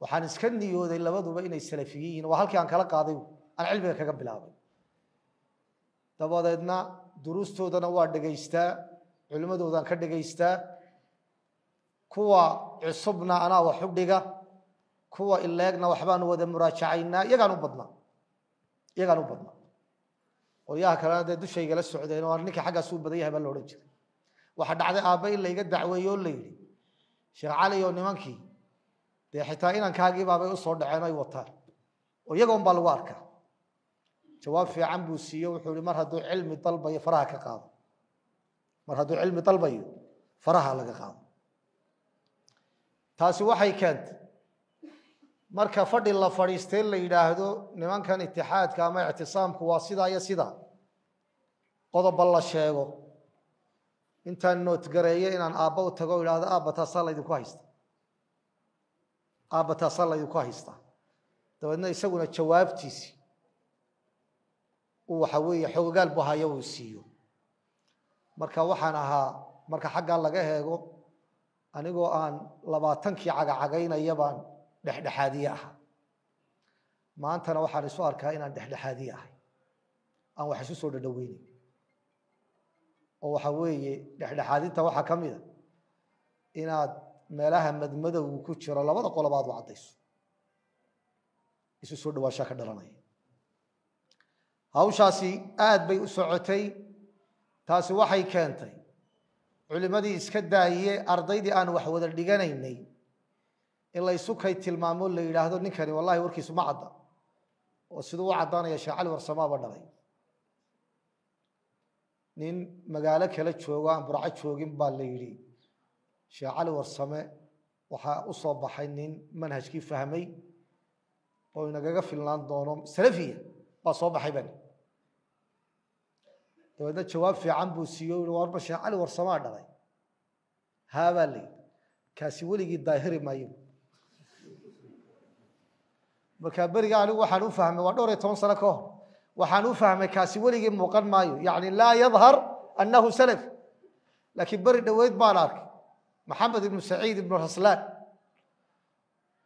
waxaan iska niyooday labaduba inay salafiyiin yihiin. Waa halkii aan kala qaaday, aan cilmiga kaga bilaabay. Dabadeedna duruustoodana waa dhegaystaa, culimmadoodaan ka dhegaystaa, kuwa cusubna anaa wax u dhiga, kuwa ileegna waxbaanu wada muraajacaynaa. Iyagaan u badnaa, iyagaan u badnaa. Qolyaha kalena dee dushaygala socdeen oo ninka xaggaas uu badan yahay baa la odhan jiray. Waxaa dhacday aabbe in layga dacweeyo oo la yidhi Sheekh Cali oo nimankii dee xitaa inankaagii baabay usoo dhaceen ay wataan oo iyaga un baa lagu arkaa. Jawaab fiican buu siiye, wuxuu ihi mar hadduu cilmi dalbayo faraha ka qaado, mar hadduu cilmi dalbayo faraha laga qaado. Taasi waxay keentay marka fadhi la fadhiistay la yidhaahdo nimankan itixaadka ama ictisaamku waa sidaa iyo sidaa, qodoba la sheego, intaan noodgareeyo inaan aabba u tago o idhahdo aabba taasaa laydinku haysta, aabba taasaa laydinku haystaa. Dabeedna isaguna jawaabtiisi uu waxa weeye xoogaal bu haya uu siiyo. Marka waxaan ahaa marka xaggaa laga eego anigoo aan 20kii cagacagaynaya baan dhexdhexaadiye ahaa. Maantana waxaan isu arkaa inaan dhexdhexaadiye ahay, aan wax isu soo dhadhaweynay. Oo waxa weeye dhexdhexaadinta waxaa ka mid a inaad meelaha madmadowgu ku jiro labada qoloba aad u caddayso, isu soo dhawaashaa ka dhalanaya. Hawshaasi aad bay u socotay. Taasi waxay keentay culimadii iska daayiye ardaydii aan wax wada dhiganaynay in la isu kay tilmaamo, la yidhaahdo ninkani wallahi warkiisu ma cadda, oo siduu u caddaanaya Sheekh Cali Warsamaaba dhalay. Nin magaalo kala joogo aan Burco joogin baa la yidhi Sheekh Cali Warsame waxaa u soo baxay nin manhajkii fahmay oo inagaga filnaan doono salafiya baa soo baxay bani. Dabeedna jawaab fiican buu siiye, o yihi warba Sheekh Cali Warsamaa dhalay haabaa la yidhi, kaasi weligii daahiri maayo. Markaa beriga anigu waxaan u fahmay, waa dhowr iyo toban sano ka hor, waxaan u fahmay kaasi weligii muuqan maayo, yacni laa yadhar annahu salaf. Laakiin beri dhoweyd baan arkay Maxamed ibnu Saciid ibnu Raslaan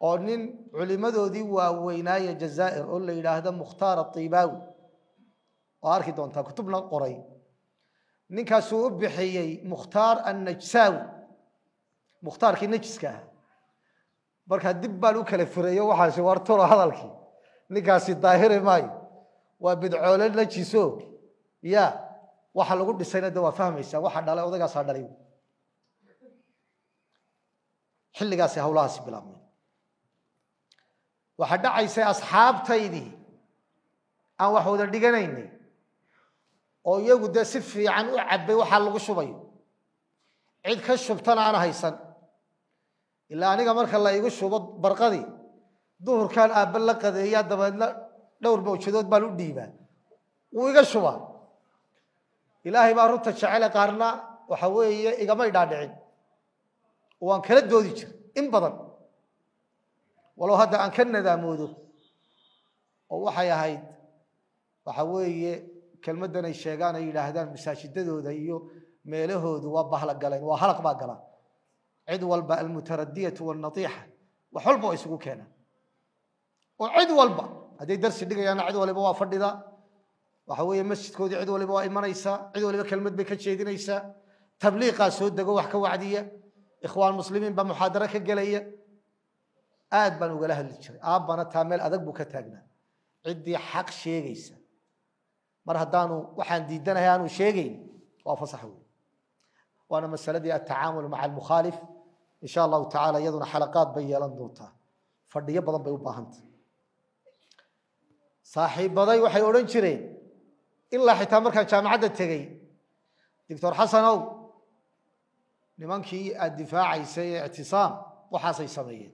oo nin culimadoodii waaweynaaye Jazaa'ir oo la yidhaahdo Mukhtaar Atiibaawi, oo arki doontaa kutubna qoray, ninkaasuu u bixiyey Mukhtaar Annajsaawi, mukhtaarkii najiska ahaa. Markaa dib baan u kala fureeyo waxaasi warturo hadalkii ninkaasi daahiri maayo, waa bidcoole najiso ya waxa lagu dhisayna de waa fahmaysaa, waxa dhalay odaygaasaa dhalay. Xilligaasi hawlahaasi bilaabmay. Waxaa dhacaysay asxaabtaydii aan wax wada dhiganaynay oo iyagu dee si fiican u cabbay waxaa lagu shubayo, cid ka shubtana aan haysan. Ilaa aniga marka la igu shubo barqadii duhurkaan aabba la qadeeyaa, dabeedna dhowr mawjadood baan u dhiibaa, wuu iga shubaa. Ilaahay baa runta jecele, qaarna waxa weeye igamay dhaadhicin, waan kala doodi jiray in badan, walow hadda aan ka nadaamoodo. Oo waxay ahayd waxa weeye kelmaddan ay sheegaan ay yidhaahdaan masaajidadooda iyo meelahoodu waa bahla galeen, waa halaq baa galaan, cid walba almutaradiyatu walnatiixa wax walba oo isugu keenaan, oo cid walba hadday darsi dhigayaanna cid waliba waa fadhida, waxa weeye masjidkoodii cid waliba waa imanaysaa, cid waliba kelmad bay ka jeedinaysaa, tabliiqaa soo dego wax ka wacdiya, ikhwaan muslimiin baa muxaadaro ka gelaya. Aad baan ugala hadli jiray, aabbana taa meel adag buu ka taagnaa, ciddii xaq sheegaysa mar haddaanu waxaan diidanahay aanu sheegayn waa fasax wey. Waana masaladii atacaamul maca almukhaalif. In sha allahu tacala iyaduna xalaqaad bay yeelan doontaa, fadhiyo badan bay u baahantay. Saaxiibaday waxay odhan jireen ilaa xitaa markaan jaamacadda tegey, Doctor Xasanow, nimankii aada difaacaysay ee Ictisaam waxaasay sameeyeen.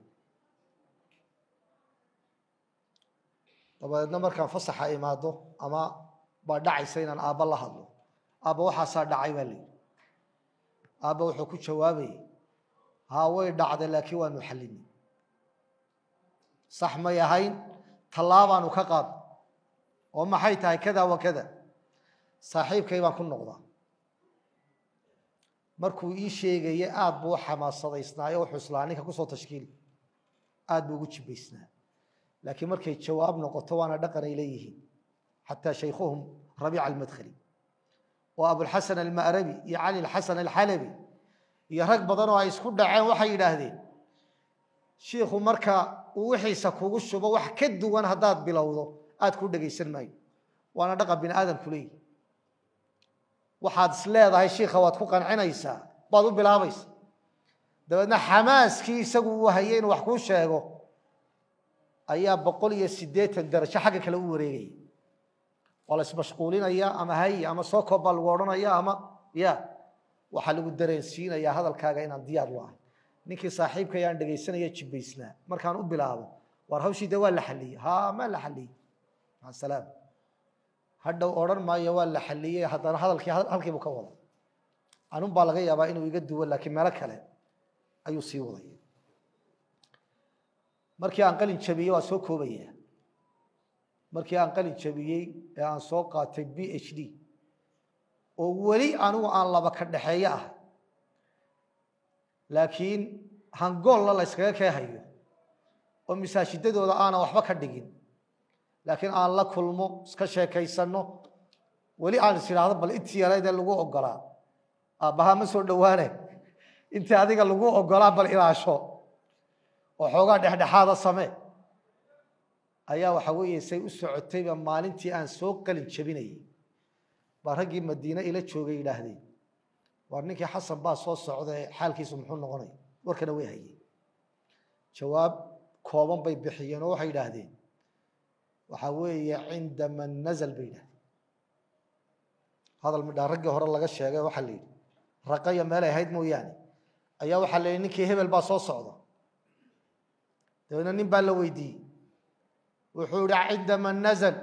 Dabadeedna markaan fasaxa imaado ama baa dhacaysa inaan aabba la hadlo, aabba waxaasaa dhacay baa layidhi. Aabba wuxuu ku jawaabayay, haa way dhacday, laakiin waanu xallinay, sax may ahayn, tallaabaanu ka qaadnay, oo maxay tahay kada wa kada. Saaxiibkay baan ku noqdaa. Markuu ii sheegaya aad buu u xamaasadaysnaayo, u xuslaa ninka kusoo tashkiili, aad buu ugu jibaysnaa. Laakiin markay jawaab noqoto, waana dhaqan ay leeyihiin, xataa shaykhuhum Rabiica Almadkhali oo Abulxasan Alma'rabi iyo Cali Alxasan Alxalabi iyo rag badan oo ay isku dhaceen, waxay yidhaahdeen shiikhu marka uu wixiisa kugu shubo wax ka duwan haddaad bilowdo aad ku dhegaysan maayo. Waana dhaqan bini aadamku leeyihi. Waxaad is leedahay shiikha waad ku qancinaysaa baad u bilaabaysa, dabeedna xamaaskii isagu uu hayay inuu wax kuu sheego ayaa 180 darajo xagga kale u wareegaya. Waa la ismashquulinaya, ama hay ama soo koob baa lagu odhanaya, ama ya waxaa lagu dareensiinayaa hadalkaaga inaan diyaar loo ahay. Ninkii saaxiibka ayaan dhegaysanaya jibaysnaa, markaan u bilaabo waar hawshii dee waa la xaliyey, ha maa la xaliyey, maa salaam, hadhow odhan maayo waa la xaliyey, haddana hadalkii halkiibuu ka wada. Anun baa laga yaabaa inuu iga duwan, laakiin meelo kale ayuu sii wadaya. Markii aan qalin jabiyey, waa soo koobaya, markii aan qalin jabiyey ee aan soo qaatay PhD, oo weli anigu aan laba ka dhexeeyo ah, laakiin hangoolla la yskaga kee hayo, oo masaajidadooda aanan waxba ka dhigin, laakiin aan la kulmo, iska sheekaysanno, weli aan is idhaahdo bal intii yaraydee lagu ogolaa, aabbahaa ma soo dhowaane, intii adiga lagu ogolaa bal ilaasho oo xoogaa dhexdhexaada samee, ayaa waxa weeye say u socotayba maalintii aan soo qalin jabinayay baa raggii Madiine ila joogay yidhaahdeen, waar ninkii Xasan baa soo socda, ee xaalkiisu muxuu noqonaya? Warkana way hayeen. Jawaab kooban bay bixiyeen oo waxay yidhaahdeen waxa weeye cinda man nazal bay yidhahdeen. Hadal midhaa raggii hore laga sheegay, waxaa la yidhi raqaya meelay ahayd mooyaane, ayaa waxaa la yidhi ninkii hebel baa soo socda. Dabeedna nin baa la weydiiyey, wuxuu yihi cinda man nazal,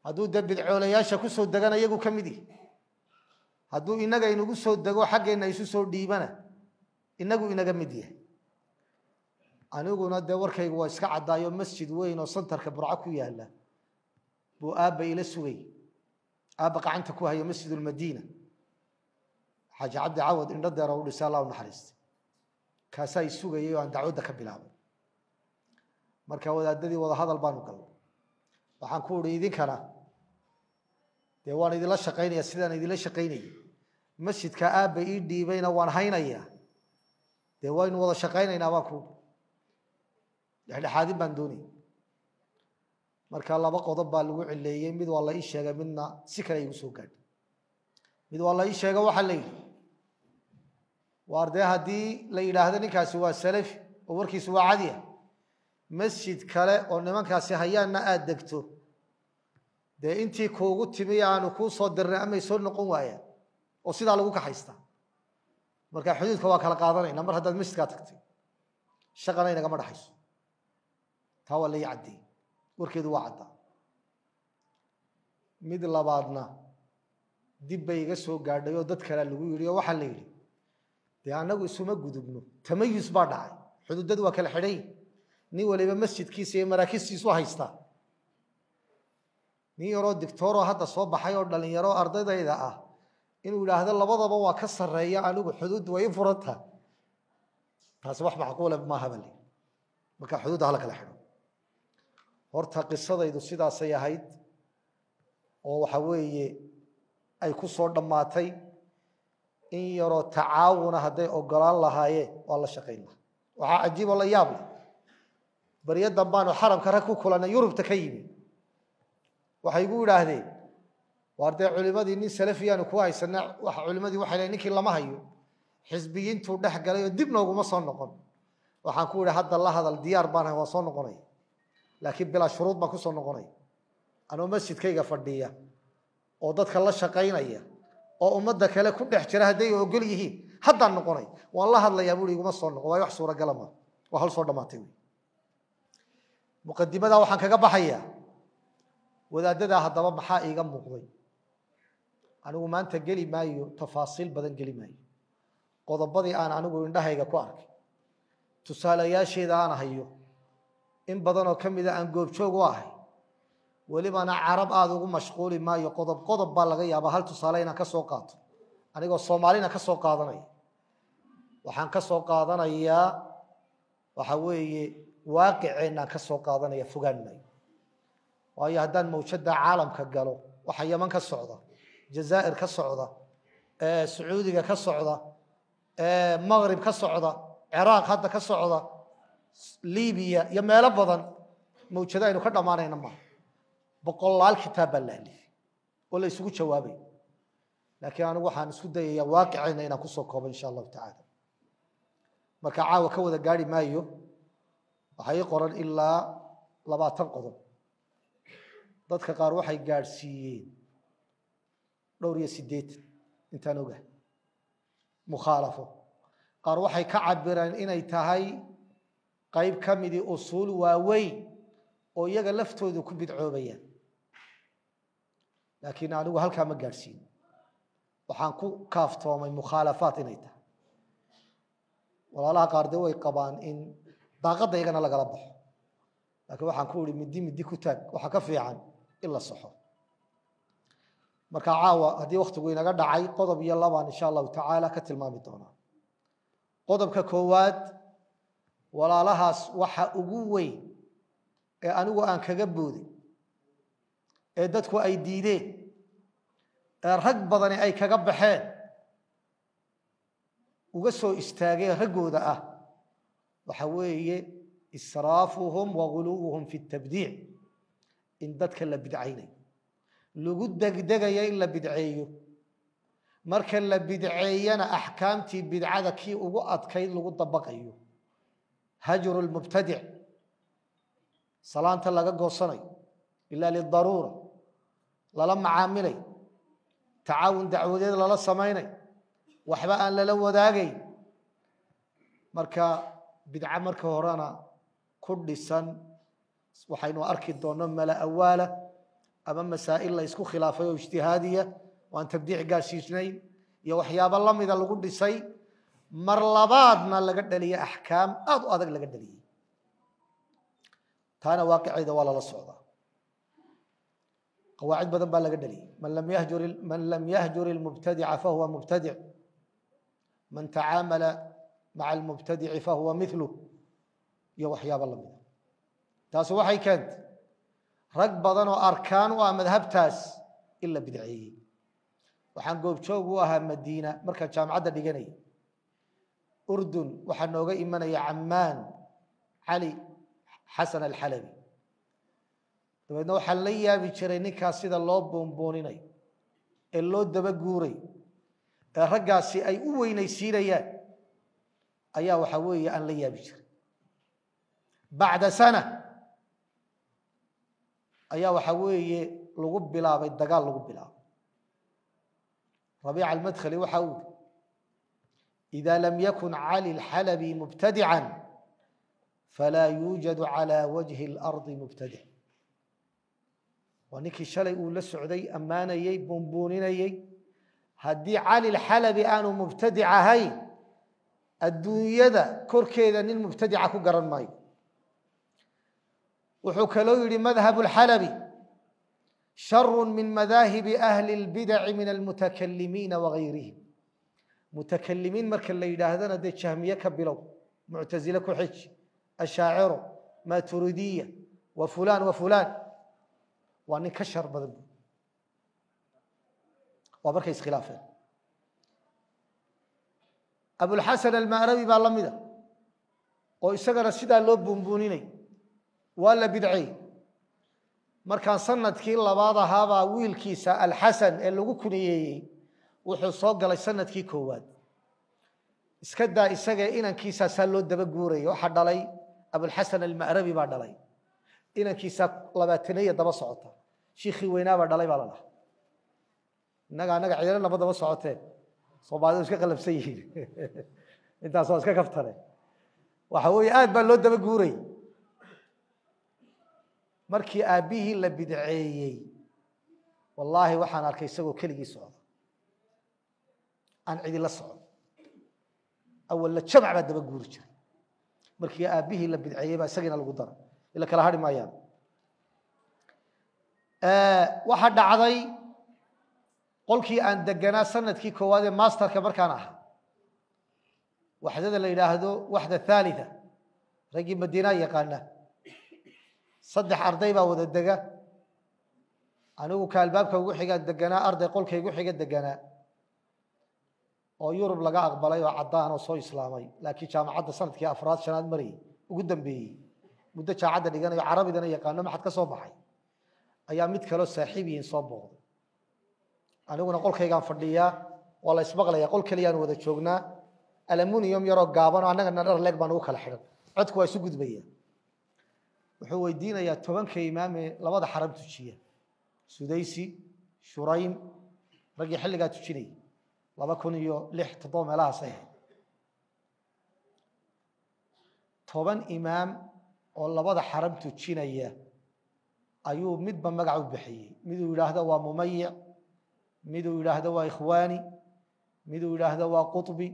hadduu dee bidcoolayaasha kusoo degana iyagu ka mid yihi, hadduu inaga inagu soo dego xaggeenna isu soo dhiibana inagu inaga mid yahay. Aniguna dee warkaygu waa iska caddaayo, masjid weyn oo santarka Burco ku yaala buu aabba ila sugay, aabba gacanta ku hayo, Masjid Ulmadiina, Xaaji Cabdi Cawad indho deera u dhisay, Allah u naxariistay, kaasaa i sugayay oo aan dacwadda ka bilaabay. Marka wadaadadii wada hadal baanu galnay. Waxaan ku uhi idinkana dee waan idinla shaqaynaya sidaan idinla shaqaynayay, masjidka aabba ii dhiibayna waan haynayaa, dee waynu wada shaqaynaynaa baan ku uhi, dhexdhexaadin baan doonayay. Marka laba qodob baa lagu cileeyey, mid waa la ii sheegay, midna si kale igu soo gaadhay. Mid waa la ii sheegay, waxaa la yidhi waar dee haddii la yidhaahdo ninkaasi waa salafi oo warkiisu waa cadiya, masjid kale oo nimankaasi hayaanna aada degto, dee intii kuugu timi aanu kuu soo dirnay amay soo noqon waayaan oo sidaa lagu kaxaystaa. Marka xuduudka waa kala qaadanayna, mar haddaad masjidkaa tagtay shaqana inagama dhaxayso. Taa waa la ii caddeeyey, warkeedu waa caddaa. Mid labaadna dib bay iga soo gaadhay oo dad kalea lagu yidhi, oo waxaa la yidhi dee annagu isuma gudubno, tamayus baa dhacay, xuduudadu waa kala xidhan yihin, nin waliba masjidkiisa iyo maraakistiisu haystaa. Nin yaroo dictooroo hadda soo baxay oo dhalinyaro ardaydayda ah inuu yidhaahdo labadaba waa ka sarreeya anigu, xuduuddu way i furantaha, taasi wax macquula maaha ba layidhi. Marka xuduudda hala kala xidho. Horta qisadaydu sidaasay ahayd oo waxa weeye ay ku soo dhammaatay. In yaroo tacaawuna hadday ogolaan lahaayeen waa la shaqayn lahaa. Waxaa cajiib oo la yaab leh, baryo dambaanu xaramka rag ku kulannay Yurubta ka yimi, waxay igu yidhaahdeen Waar dee culimadii nin salafiyaanu ku haysana, culimadii waxay leeyiin ninkii lama hayo, xisbiyiintuu dhex galay oo dib nooguma soo noqon. Waxaan ku idhi hadda la hadal, diyaar baan ahay, waan soo noqonaya, laakiin bilaa shuruud baan kusoo noqonaya. Anoo masjidkayga fadhiya oo dadka la shaqaynaya oo ummadda kale ku dhex jira, hadday ogol yihiin haddaan noqonay, waan la hadlayaa buui, iguma soo noqon waayo, wax suuragala maa, waa hawl soo dhamaatay. Wy muqadimadaa waxaan kaga baxayaa wadaaddadaa. Haddaba maxaa iiga muuqday? Anigu maanta geli maayo tafaasiil badan, geli maayo. Qodobadii aan anigu indhahayga ku arkay, tusaalayaasheeda aan hayo, in badanoo ka mida aan goobjoog u ahay, welibana carab aada ugu mashquuli maayo. Qodob qodob baa laga yaabaa hal tusaale inaan ka soo qaato, anigoo soomaalina ka soo qaadanaya. Waxaan ka soo qaadanayaa waxa weeye waaqiceenaan ka soo qaadanaya, fogaan maayo. Waayo haddaan mawjada caalamka galo, waxa Yaman ka socda, Jazaa'ir ka socda, Sacuudiga ka socda, Maqrib ka socda, Ciraaq hadda ka socda, Libiya iyo meelo badan, mawjado aynu ka dhammaanayna maaha. Boqolaal kitaab baa la alifay oo la isugu jawaabay, laakiin anigu waxaan isku dayayaa waaqiceenna inaan kusoo koobo insha Allahu tacaala. Marka caawa ka wada gaari maayo. Waxaa ii qoran ilaa 20 qodob, dadka qaar waxay gaadhsiiyeen dhowr iyo 80 intaan ogahay mukhaalafo. Qaar waxay ka cabireen inay tahay qayb ka midii usuul waaweyn oo iyaga laftoodu ku bidcoobayaan, laakiin anigu halkaa ma gaadhsiin. Waxaan ku kaaftoomay mukhaalafaat inay tahay. Walaalaha qaar de way qabaan in daaqadda iyagana lagala baxo, laakiin waxaan ku ihi midi midi ku taag, waxaa ka fiican in la saxo. Marka caawa haddii waktigu inaga dhacay, qodob iyo labaan insha Allahu tacaala ka tilmaami doonaa. Qodobka koowaad, walaalahaas waxa ugu weyn ee anigu aan kaga booday ee dadku ay diideen ee rag badani ay kaga baxeen, uga soo istaageen raggooda ah, waxa weeye israafuhum wa guluwuhum fi اtabdiic, in dadka la bidcaynayo lagu degdegaya in la bidceeyo, marka la bidceeyana axkaamtii bidcada kii ugu adkayd lagu dabaqayo: hajru lmubtadic, salaanta laga goosanayo ila lidaruura, lala macaamilay, tacaawun dacwadeed lala samaynay, waxba aan lala wadaagayn. Marka bidco marka horena ku dhisan waxaynu arki doonno mala awaala ama masaa'il la isku khilaafay oo ijtihaadiya oo aan tabdiic gaarsiisnayn iyo waxyaabo lamida lagu dhisay, mar labaadna laga dhaliyey axkaam aada u adag laga dhaliyey. Taana waaqiceeda waa lala socdaa, qawaacid badan baa laga dhaliyey: man lam yahjur ilmubtadica fahuwa mubtadic, man tacaamala maca almubtadici fahuwa miluh, iyo waxyaabo lamida. Taasi waxay keentay rag badan oo arkaan u ah madhabtaas in la bidceeyey. Waxaan goobjoog u ahaa Madiina markaan jaamacadda dhiganayay, Urdun waxaa nooga imanaya Camaan Cali Xasan Alxalabi. Dabeedna waxaan la yaabi jiray ninkaas sida loo boonbooninayo ee loo daba guuray ee raggaasi ay u weynaysiinayaan ayaa waxa weeye aan la yaabi jiray. Bacda sana ayaa waxa weeye lagu bilaabay dagaal, lagu bilaabay. Rabiica Almadkhali waxa uu yiri: ida lam yakun Cali Alxalabi mubtadica falaa yuujadu calى wajhi اlardi mubtadic. Waa ninkii shalay uu la socday, ammaanayey, buunbuuninayey. Haddii Cali Alxalabi aanu mubtadic ahayn, adduunyada korkeeda nin mubtadica ku garan maayo. Wuxuu kaloo yihi: madhab اlxalabi sharu min madaahibi ahli اlbidaci min almutakalimiina wagayrihim. Mutakalimiin marka la yidhaahdana dee jahmiye ka bilow, muctasile ku xiji, ashaaciro, maturidiya wa fulan wa fulan, waa nin ka shar badan bu. Waa markay iskhilaafeen. Abulxasan Alma'rabi baa la mida oo isagana sidaa loo buunbuuninay, waa la bidcey. Markaan sanadkii labaad ahaabaa wiilkiisa Alxasan ee lagu kuniyeeyey wuxuu soo galay sanadkii koowaad. Iska daa isaga, inankiisaasaa loo daba guurayay. Waxaa dhalay Abulxasan Alma'rabi baa dhalay, inankiisaa 20eeya daba socota. Shiikhii weynaabaa dhalay baa la dhaha. Innaga annaga ciidanaba daba socoteen, Soomaalidu iska qalabsan yihiin, intaas waa iska kaftane. Waxa weeye aad baa loo daba guurayay. Markii aabbihii la bidceeyey, wallaahi waxaan arkay isagoo keligii socda, aan cidi la socon. Awalna jamac baa daba guuri jiray. Markii aabbihii la bidceeyey baa isagiina lagu daray, ila kala hadhi maayaan. Waxaa dhacday qolkii aan deganaa sanadkii koowaad ee masterka markaan ahaa, waxdada la yidhaahdo waxda thalitha, raggii Madiinaa yaqaana, 3 arday baa wada dega. Anigu ka albaabka ugu xigaan deganaa, arday qolka igu xiga deganaa oo Yurub laga aqbalay oo caddaan oo soo islaamay, laakiin jaamacadda sanadkii afraad shanaad marayay ugu dambeeyey, muddo jaacadda dhiganayo, carabidana yaqaano, maxad ka soo baxay, ayaa mid kaloo saaxiib yihiin soo booqday. Aniguna qolkaygaan fadhiyaa, waa la ismaqlaya, qol keliyaan wada joognaa, aluminium yaroo gaaban oo annagana dhar leeg baan ugu kala xidhan, codku waa isu gudbaya. Wuxuu weydiinayaa 10ka imaame labada xaram tujiya, Sudaysi, Shuraym, raggii xilligaa tujinayay 2006, 7 meelahaas ay ahayd. 10 imaam oo labada xaram tujinaya ayuu midba magac u bixiyey. Miduu yidhaahdo waa mumayic, miduu yidhaahdo waa ikhwaani, miduu yidhaahdo waa quطbi,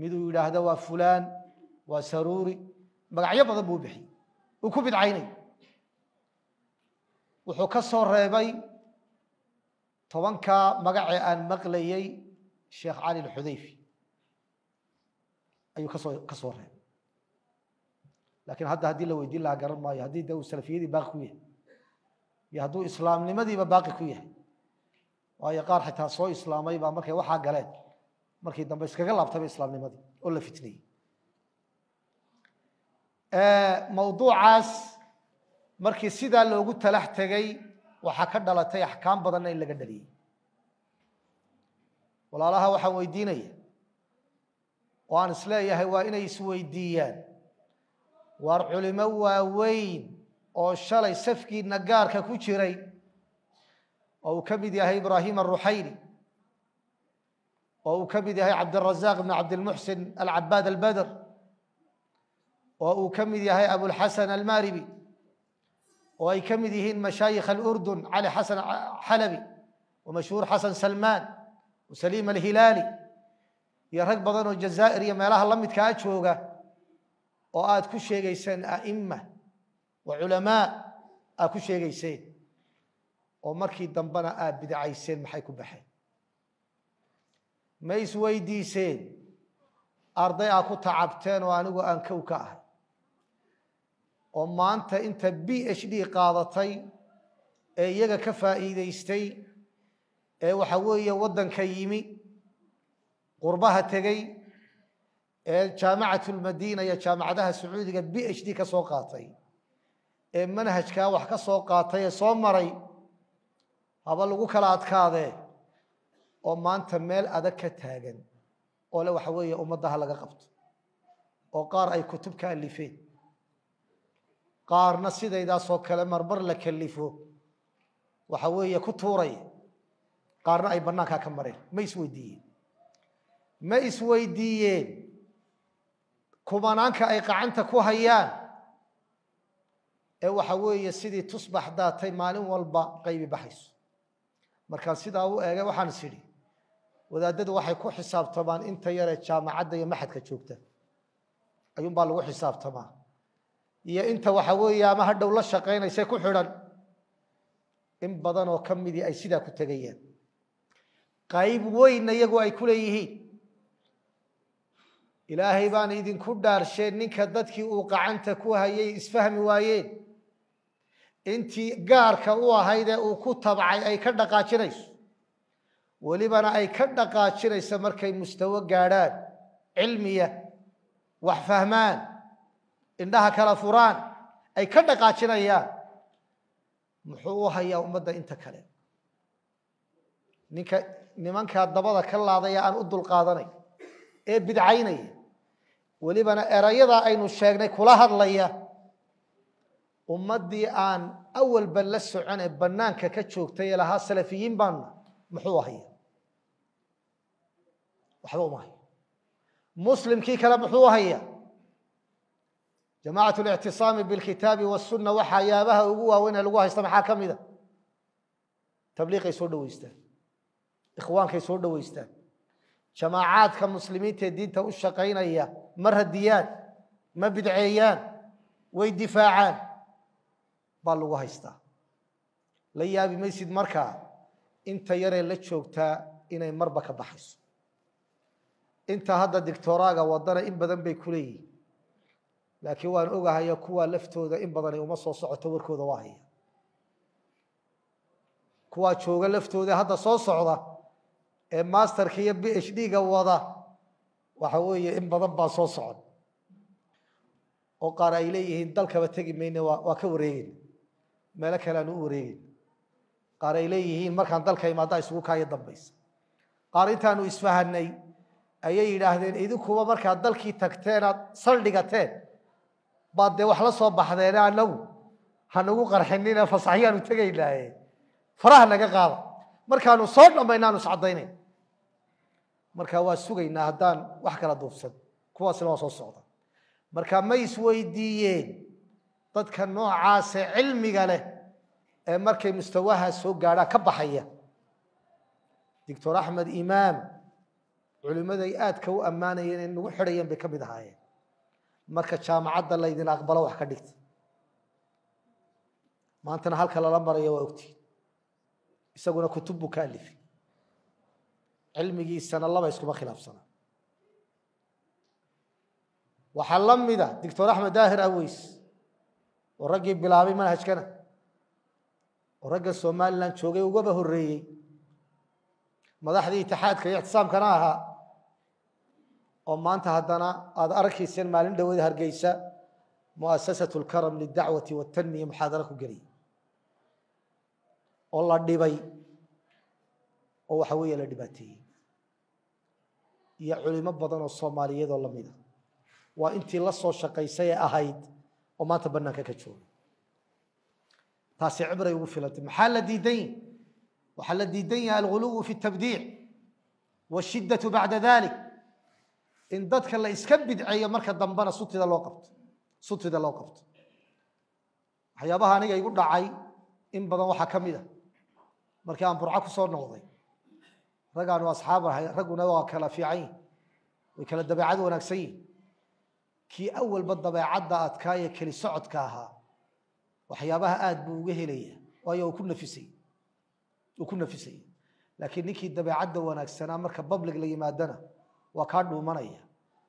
miduu yidhaahdo waa fulaan, waa saruuri, magacyo badan buu bixiyey uu ku bidcaynay. Wuxuu ka soo reebay 10kaa magacee aan maqlayey Sheekh Cali Alxudayfi ayuu kasoo reebay. Laakiin hadda haddii la weydiin lahaa garan maayo haddii de uu salafiyadii baaqi ku yahay iyo hadduu islaamnimadiiba baaqi ku yahay. Waayo qaar xitaa soo islaamay baa markay waxaa galeen markii dambe iskaga laabtayba islaamnimadii oo la fitnayey. Mawduucaas markii sidaa loogu talax tegay waxaa ka dhalatay axkaam badanna in laga dhaliyey. Walaalaha waxaan weydiinaya oo aan isleeyahay waa inay isweydiiyaan: waar culimo waaweyn oo shalay safkiina gaarka ku jiray oo uu ka mid yahay Ibraahim Aruxayli, oo uu ka mid yahay Cabdirazaaq ibn Cabdilmuxsin Alcabaad Albadr, oo uu ka mid yahay Abulxasan Almaribi, oo ay ka mid yihiin mashaayikh alurdun Cali Xasan Xalabi wamashhuur Xasan Salmaan wasaliim Alhilaali iyo rag badan oo Jazaa'ir iyo meelaha la midkaa jooga, oo aad ku sheegayseen a'ima wa culamaa aad ku sheegayseen, oo markii dambena aad bidcayseen, maxay ku baxeen? Ma isweydiiseen arday aad ku tacabteen oo anigu aan kow ka ahay, oo maanta inta PhD qaadatay ee iyaga ka faa'iidaystay ee waxa weeye waddanka yimi, qurbaha tegey, ee Jaamicatulmadiina iyo jaamacadaha Sacuudiga PhD ka soo qaatay, ee manhajkaa wax ka soo qaatay ee soo maray, haba lagu kala adkaadee, oo maanta meel adag ka taagan oo le waxa weeye ummaddaha laga qabto, oo qaar ay kutub ka alifeen, qaarna sidaydaasoo kale marmar la kalifo waxa weeye ku tuuraya, qaarna ay bannaankaa ka mareen? Ma isweydiiyeen? Ma isweydiiyeen kumanaanka ay qacanta ku hayaan ee waxa weeye sidii tusbax daatay maalin walba qaybi baxayso? Markaan sidaa u eegay waxaan is idhi wadaadadu waxay ku xisaabtamaan inta yaree jaamacadda iyo maxadka joogta ayuunbaa lagu xisaabtamaa, iyo inta waxa weeye ama hadhow la shaqaynaysa ku xidhan. In badan oo ka midii ay sidaa ku tegayaan, qayb weynna iyagu ay ku leeyihiin. Ilaahay baan idinku dhaarsheen, ninka dadkii uu qacanta ku hayay isfahmi waayeen, intii gaarka u ahayd ee uu ku tabcay ay ka dhaqaajinayso, welibana ay ka dhaqaajinayso markay mustawo gaadhaan cilmiya, wax fahmaan, indhaha kala furaan, ay ka dhaqaajinayaan. Muxuu u hayaa ummadda inta kale? Ninka nimankaa dabada ka laadaya aan u dulqaadanay ee bidcaynaya, welibana erayadaa aynu sheegnay kula hadlaya ummaddii aan awalba la socon ee bannaanka ka joogtay ee lahaa salafiyiin baanna, muxuu haya? Waxba uma hayo. Muslimkii kale muxuu haya? Jamacat اlictisaami bilkitaabi wasunna waxayaabaha ugu waaweyn ee lagu haysta maxaa ka mida? Tabliiqay soo dhoweystaan, ikhwaankay soo dhoweystaan, jamaacaadka muslimiinta ee diinta u shaqaynaya ma radiyaan, ma bidceeyaan, way difaacaan baa lagu haystaa. La yaabi maysid markaa inta yaree la joogtaa inay marba ka baxayso. Inta hadda dictoraaga wadana in badan bay ku leeyihin, laakiin waan ogahaya kuwaa laftooda in badani uma soo socoto, warkooda waa haya. Kuwaa jooga laftooda hadda soo socda ee masterka iyo PhD-ga wada, waxa weeye in badan baa soo socon oo qaar ay leeyihiin dalkaba tegi mayne, waa ka wareegeyna, meelo kale aanu u wareegeyna. Qaar ay leeyihiin markaan dalka imaada isugu kaayo dambaysa. Qaar intaanu isfahanay ayay yidhaahdeen idinkuba markaad dalkii tagteen aad saldhigateen baad dee wax la soo baxdeene, anagu hanagu qarxinine, fasaxyaanu tegaynaaye, faraha naga qaada, markaanu soo dhammaynaanu iscaddaynayn. Marka waa sugaynaa haddaan wax kala duubsan, kuwaasina waa soo socda. Marka ma isweydiiyeen dadka noocaase cilmiga leh ee markay mustawaha soo gaadhaan ka baxaya? Doctor Axmed Imaam culimmaday aadka u ammaanayeen ee nagu xidhayeen bay ka mid ahaayeen. Marka jaamacadda laydin aqbalo wax ka dhigta, maantana halka lala maraya waa ogtiin. Isaguna kutub buu ka alifay, cilmigiisana laba iskuma khilaafsana. Waxaa la mida Doctor Axmed Daahir Aweys oo raggii bilaabay manhajkana oo ragga Somaliland joogay ugaba horreeyey, madaxdii itixaadka iyo ictisaamkana ahaa, oo maanta haddana aada arkayseen maalin dhaweed Hargeysa muasasat lkaram lidacwati watanmiya muxaadaro ku geliyay oo la dhibay oo waxa weeye la dhibaateeyey, iyo culimo badan oo Soomaaliyeed oo lamida waa intii la soo shaqaysay ee ahayd oo maanta banaanka ka jooga. Taasi cibray ugu filantay. Maxaa la diidan yahy? Waxaa la diidan yahay alguluwu fi اtabdiic washiddatu bacda dalik, in dadka la iska bidceeyo marka dambena sutida loo qabto, sutida loo qabto. Waxyaabaha aniga igu dhacay in badan waxaa ka mid a markii aan Burco ku soo noqday, raggaanu asxaab ahay, ragguna waa kala fiican yihin, way kala dabeecad wanaagsan yihin. Kii awalba dabeecadda adkaa ee keli socodka ahaa waxyaabaha aad buu uga helaya, waayo uu ku nafisay, uu ku nafisaya. Laakiin ninkii dabeecadda wanaagsanaa marka public la yimaadana waa kaa dhuumanaya,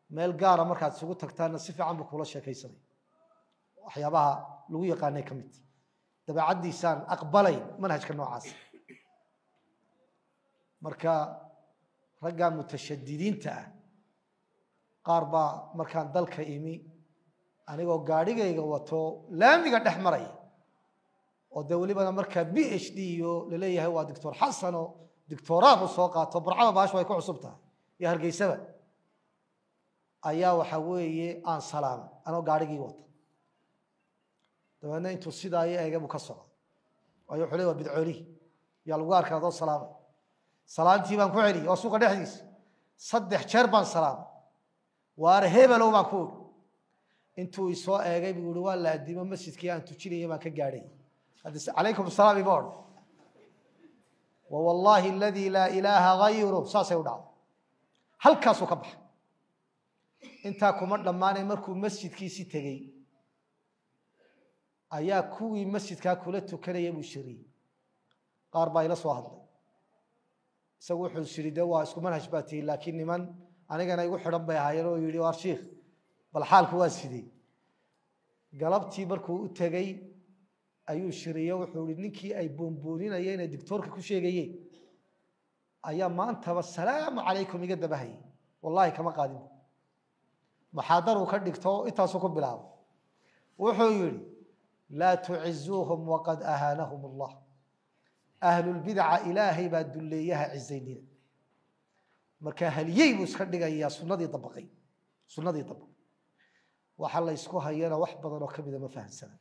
meel gaara markaad isugu tagtaanna si fiican buu kula sheekaysanaya. Waxyaabaha lagu yaqaanay ka mid dabeecaddiisaan aqbalayn manhajka noocaas. Marka raggaa mutashadidiinta ah qaar baa markaan dalka imi anigoo gaadhigayga wato laamiga dhex maraya, oo dee welibana markaa PhD iyo laleeyahay waa Doctor Xasan oo dictoraadu soo qaato, Burcada baashu ay ku cusub tahay iyo Hargeysaba, ayaa waxa weeye aan salaamay anoo gaadhigii wata. Dabeedna intuu sidaa iyo eega buu ka socday, waayo wuxuu le waa bidcoolihi yaa lagu arkaa adoo salaamay. Salaantii baan ku celiyey, waa suuqa dhexdiisa, 3 jeer baan salaamay. Waare hebelow baan ku uri. Intuu isoo eegay buu yihi waa la addimo masjidkii aan tujinaya baan ka gaadhay. Hadda calaykum asalaam ima odhan, wa wallaahi aladii laa ilaaha gayru, saasay u dhacday. Halkaasuu ka baxay. Intaa kuma dhammaanay, markuu masjidkiisii tegey ayaa kuwii masjidkaa kula tukanaya buu shiriyey. Qaar baa ila soo hadlay, isagu wuxuu yidhi dee waa isku manhaj baa tihi, laakiin niman anigana igu xidhan bay ahaayeen oo yidhi waar shiikh bal xaalku waa sidee. Galabtii markuu u tegey ayuu shiriye, wuxuu yihi ninkii ay boonbooninayeen ee dictoorka ku sheegayeen ayaa maantaba salaamu calaykum iga dabahayay, wallahi kama qaadin. Muxaadaruu ka dhigto intaasuu ku bilaabay, wuxuu yidhi Laa tucizuuhum waqad ahaanahum Allah. Ahlulbidaca Ilaahay baa dulleeyaha cizaynina. Marka haliyey buu iska dhigayaa sunnadii dabaqay, sunnadii dabaqay. Waxa la isku hayana wax badan oo kamida ma fahansana,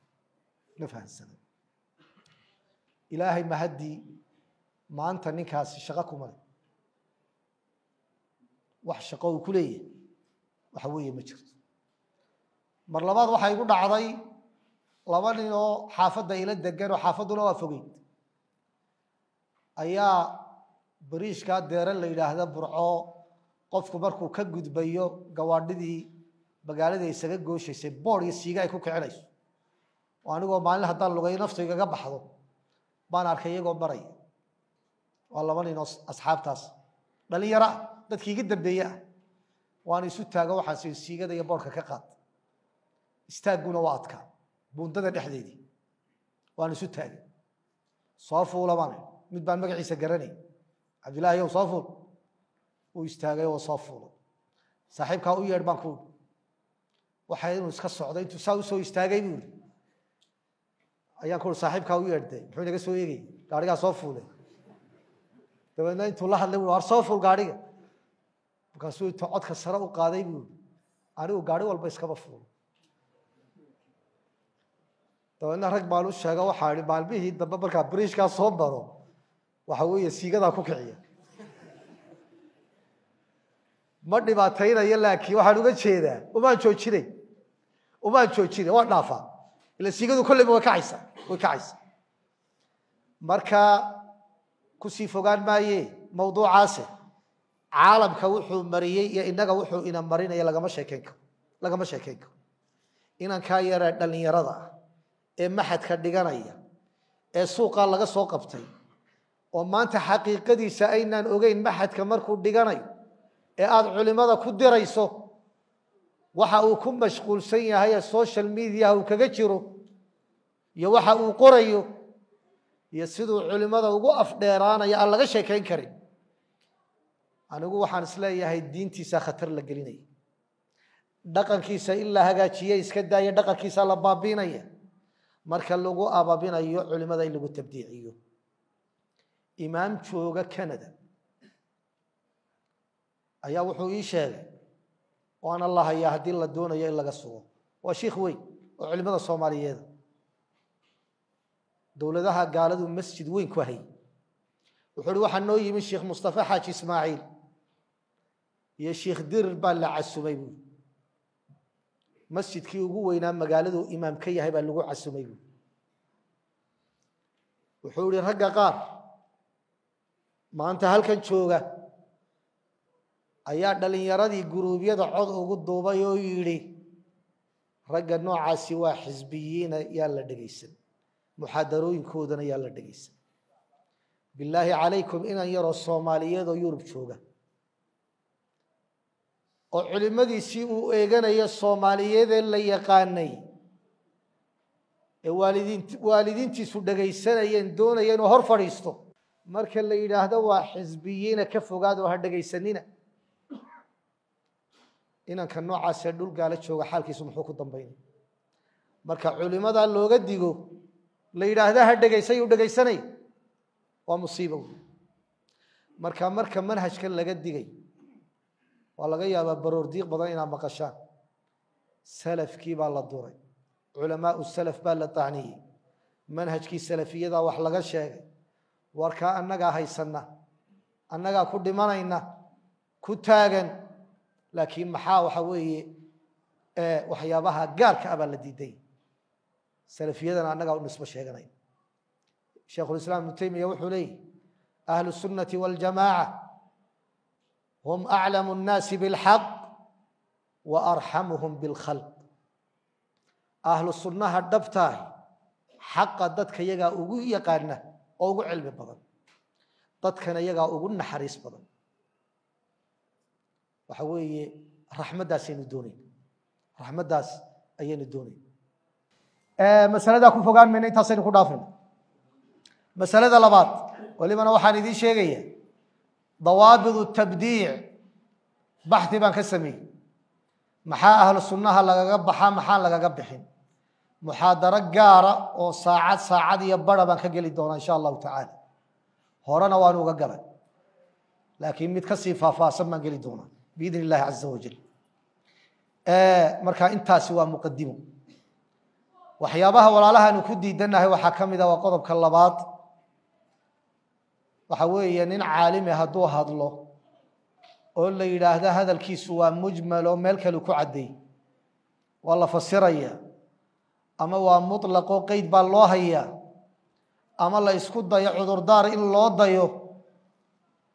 ma fahansana. Ilaahay mahadii maanta ninkaasi shaqo kuma leh, wax shaqo uu ku leeyahay waxa weeye ma jirto. Mar labaad waxaa igu dhacday laba nin oo xaafadda ila degan, oo xaafadduna waa fogeyd, ayaa bariishkaa deere la yidhaahda Burco, qofku markuu ka gudbayo gawaadhidii magaalada isaga gooshaysay boor iyo siiga ay ku kicinayso, oo anigoo maalin haddaan lugay naftu igaga baxdo baan arkay iyagoo maraya. Waa laba nin oo asxaabtaas dhalinyaro ah, dadkii iga dambeeye ah. Waan isu taago, waxaan sii siigada iyo boorka ka qaad. Istaagguna waa adkaa buundada dhexdeedii. Waan isu taagay, soo fuula baan, mid baan magaciisa garanay, Cabdillahi yow soo fuul. Uu istaagay oo soo fuulay. Saaxiibkaa u yeedh baan ku uri. Waxa inuu iska socday intuu saa usoo istaagay buu yidhi, ayaan ku uri saaxiibkaa u yeedhday, muxuu inaga soo eegay, gaarigaa soo fuulay. Dabeedna intuu la hadlay buu, war soo fuul gaariga. Markaasuu intuu codka sare u qaaday buu yidhi, anigu gaari walba iskama fuulo. Dabeedna rag baan u sheega, waxaa idhi maalmihii dambe markaa bariishkaa soo maro waxa weeye siigadaa ku kiciya, ma dhibaataynayo, laakiin waxaan uga jeedaa umaan joojinay, umaan joojinay, waan dhaafaa, ila siigadu kolleyba way kacaysaa, way kacaysaa. Marka kusii fogaan maaye mawduucaase, caalamka wuxuu mariyey iyo innaga wuxuu ina marinaya lagama sheekeyn karo, lagama sheekeyn karo. Inankaa yaree dhallinyarada ah ee maxadka dhiganaya ee suuqaa laga soo qabtay, oo maanta xaqiiqadiisa aynaan ogeyn, maxadka markuu dhiganayo ee aada culimada ku dirayso, waxa uu ku mashquulsan yahay ee social mediaha uu kaga jiro iyo waxa uu qorayo iyo siduu culimada ugu afdheeraanayo aan laga sheekayn karin. Anigu waxaan isleeyahay diintiisa khatar la gelinaya, dhaqankiisa in la hagaajiye iska daaya, dhaqankiisa la baabiinaya marka lagu ababinayo culimada in lagu tabdiiciyo. Imaam jooga Canada ayaa wuxuu ii sheegay, waana la hayaa haddii la doonayo in laga sugo, waa shiikh weyn oo culimada Soomaaliyeed, dowladaha gaaladu masjid weyn ku hayay. Wuxuu uhi waxaa noo yimi Sheekh Mustafa Xaaji Ismaaciil iyo Sheekh Dirir baa la casumay buui. Masjidkii ugu weynaa magaaladu imaam ka yahay baa lagu casumay buui. Wuxuu ihi ragga qaar maanta halkan jooga ayaa dhalinyaradii guruubyada cod ugu duubay oo yidhi ragga noocaasi waa xisbiyiina, yaa la dhegaysan, muxaadarooyinkoodana yaa la dhegaysan. Bilaahi calaykum, inan yaroo Soomaaliyeed oo Yurub jooga oo culimadiisii uu eeganayo Soomaaliyeedee la yaqaanay ee waalidiintiisu dhegaysanayeen doonaya inuu hor fadhiisto, marka la yidhaahdo waa xisbiyiina ka fogaad oo ha dhegaysanina, inanka noocaasee dhul gaala jooga xaalkiisu muxuu ku dambaynay? Marka culimadaa looga digo la yidhaahda ha dhegaysay, uu dhegaysanay, waa musiibo wey. Marka manhajkan laga digay waa laga yaabaa baroor diiq badan inaad maqashaan. Salafkii baa la duray, culamaau salaf baa la tacniyey, manhajkii salafiyada wax laga sheegay. Warkaa annagaa haysana, annagaa ku dhimanayna, ku taagan, laakiin maxaa waxa weeye waxyaabaha gaarka ah baa la diiday. Salafiyadana annagaa u nisbo sheeganay. Sheikhulislaam Ibnu Taymiya wuxuu leeyahy ahlu sunnati waljamaaca hum aclamu nnaasi bilxaq wa arxamuhum bilkhalq. Ahlu sunnaha dhabtaahi xaqa dadka yagaa ugu yaqaana oo ugu cilmi badan, dadkana yagaa ugu naxariis badan. Waxa weeye raxmaddaasaynu doonayn, raxmaddaas ayaynu doonayn. Masaladaa ku fogaan mayna, intaasaynu ku dhaafayna. Masalada labaad walibana waxaan idiin sheegaya dawaabid tabdiic, baxthi baan ka sameeyey. Maxaa ahlu sunnaha lagaga baxaa, maxaan lagaga bixin? Muxaadaro gaara oo saacad saacad iyo bara baan ka geli doonaa insha allahu tacaala. Horena waan uga galay, laakiin mid kasii faahfaahsan baan geli doonaa biidn illahi caza wajal. Marka intaasi waa muqadimo. Waxyaabaha walaalahaanu ku diidannahay waxaa ka mid ah, waa qodobka labaad, waxa weeye nin caalimi hadduu hadlo oo la yidhaahdo hadalkiisu waa mujmal oo meel kale ku cadday, waa la fasiraya, ama waa mutlaqoo qeyd baa loo hayaa, ama la isku dayo cudurdaar in loo dayo,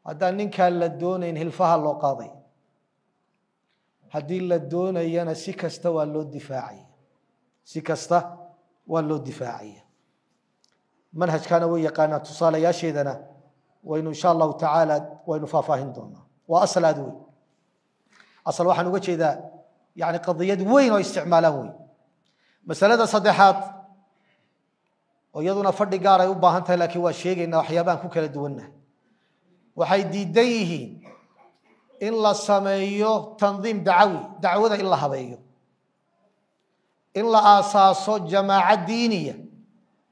haddaan ninkaan la doonayn hilfaha loo qaaday. Haddii la doonayana si kasta waa loo difaacaya, si kasta waa loo difaacaya. Manhajkana way yaqaanaan, tusaalayaasheedana waynu insha allahu tacaala waynu faahfaahin doonaa. Waa asal aad weyn. Asal waxaan uga jeedaa yani qadiyad weyn oo isticmaalaan weyn. Masalada saddexaad oo iyaduna fadhi gaar ay u baahan tahay, laakiin waa sheegaynaa waxyaabahan ku kala duwannahay. Waxay diidan yihiin in la sameeyo tandiim dacawi, dacwada in la habeeyo, in la aasaaso jamaaco diiniya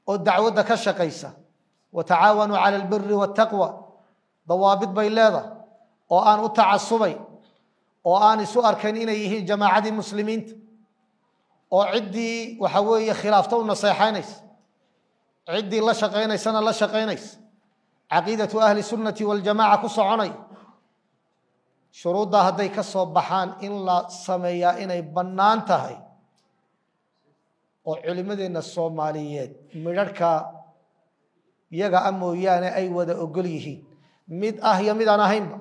oo dacwadda ka shaqaysa. Watacaawanuu cala albiri waataqwa, dawaabid bay leedahay oo aan u tacasubay oo aan isu arkayn inay yihiin jamaacadii muslimiinta, oo ciddii waxa weeye khilaafta u naseexaynaysa, ciddii la shaqaynaysana la shaqaynaysa, caqiidatu ahli sunnati waljamaaca ku soconay. Shuruuddaa hadday ka soo baxaan in la sameeyaa inay bannaan tahay, oo culimmadeenna Soomaaliyeed midharhka iyaga a mooyaane ay wada ogol yihiin, mid ah iyo mid aan ahaynba,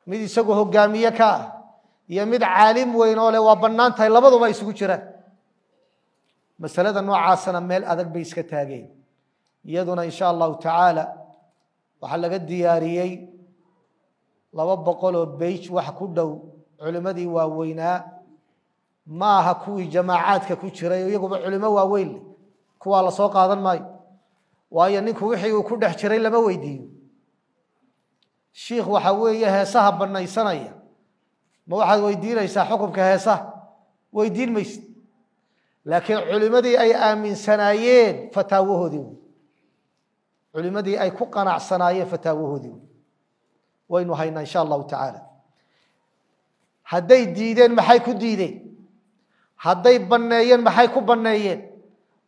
mid isagu hogaamiye ka ah iyo mid caalim weyn oo leh waa bannaan tahay, labaduba ay isugu jiraan. Masalada noocaasana meel adag bay iska taageen. Iyaduna insha allahu tacaala waxaa laga diyaariyey 200 oo beyj wax ku dhow. Culimmadii waaweynaa ma aha kuwii jamaacaadka ku jiray, oo iyaguba culimo waaweyn leh, kuwaa lasoo qaadan maayo, waayo ninku wixii uu ku dhex jiray lama weydiiyo. Shiikh waxa weeye heesaha banaysanaya, ma waxaad weydiinaysaa xukunka heesaha? Weydiin maysid. Laakiin culimadii ay aaminsanaayeen fataawahoodii wey, culimadii ay ku qanacsanaayeen fataawahoodii wey, waynu haynaa insha allahu tacaala. Hadday diideen maxay ku diideen? Hadday banneeyeen maxay ku banneeyeen?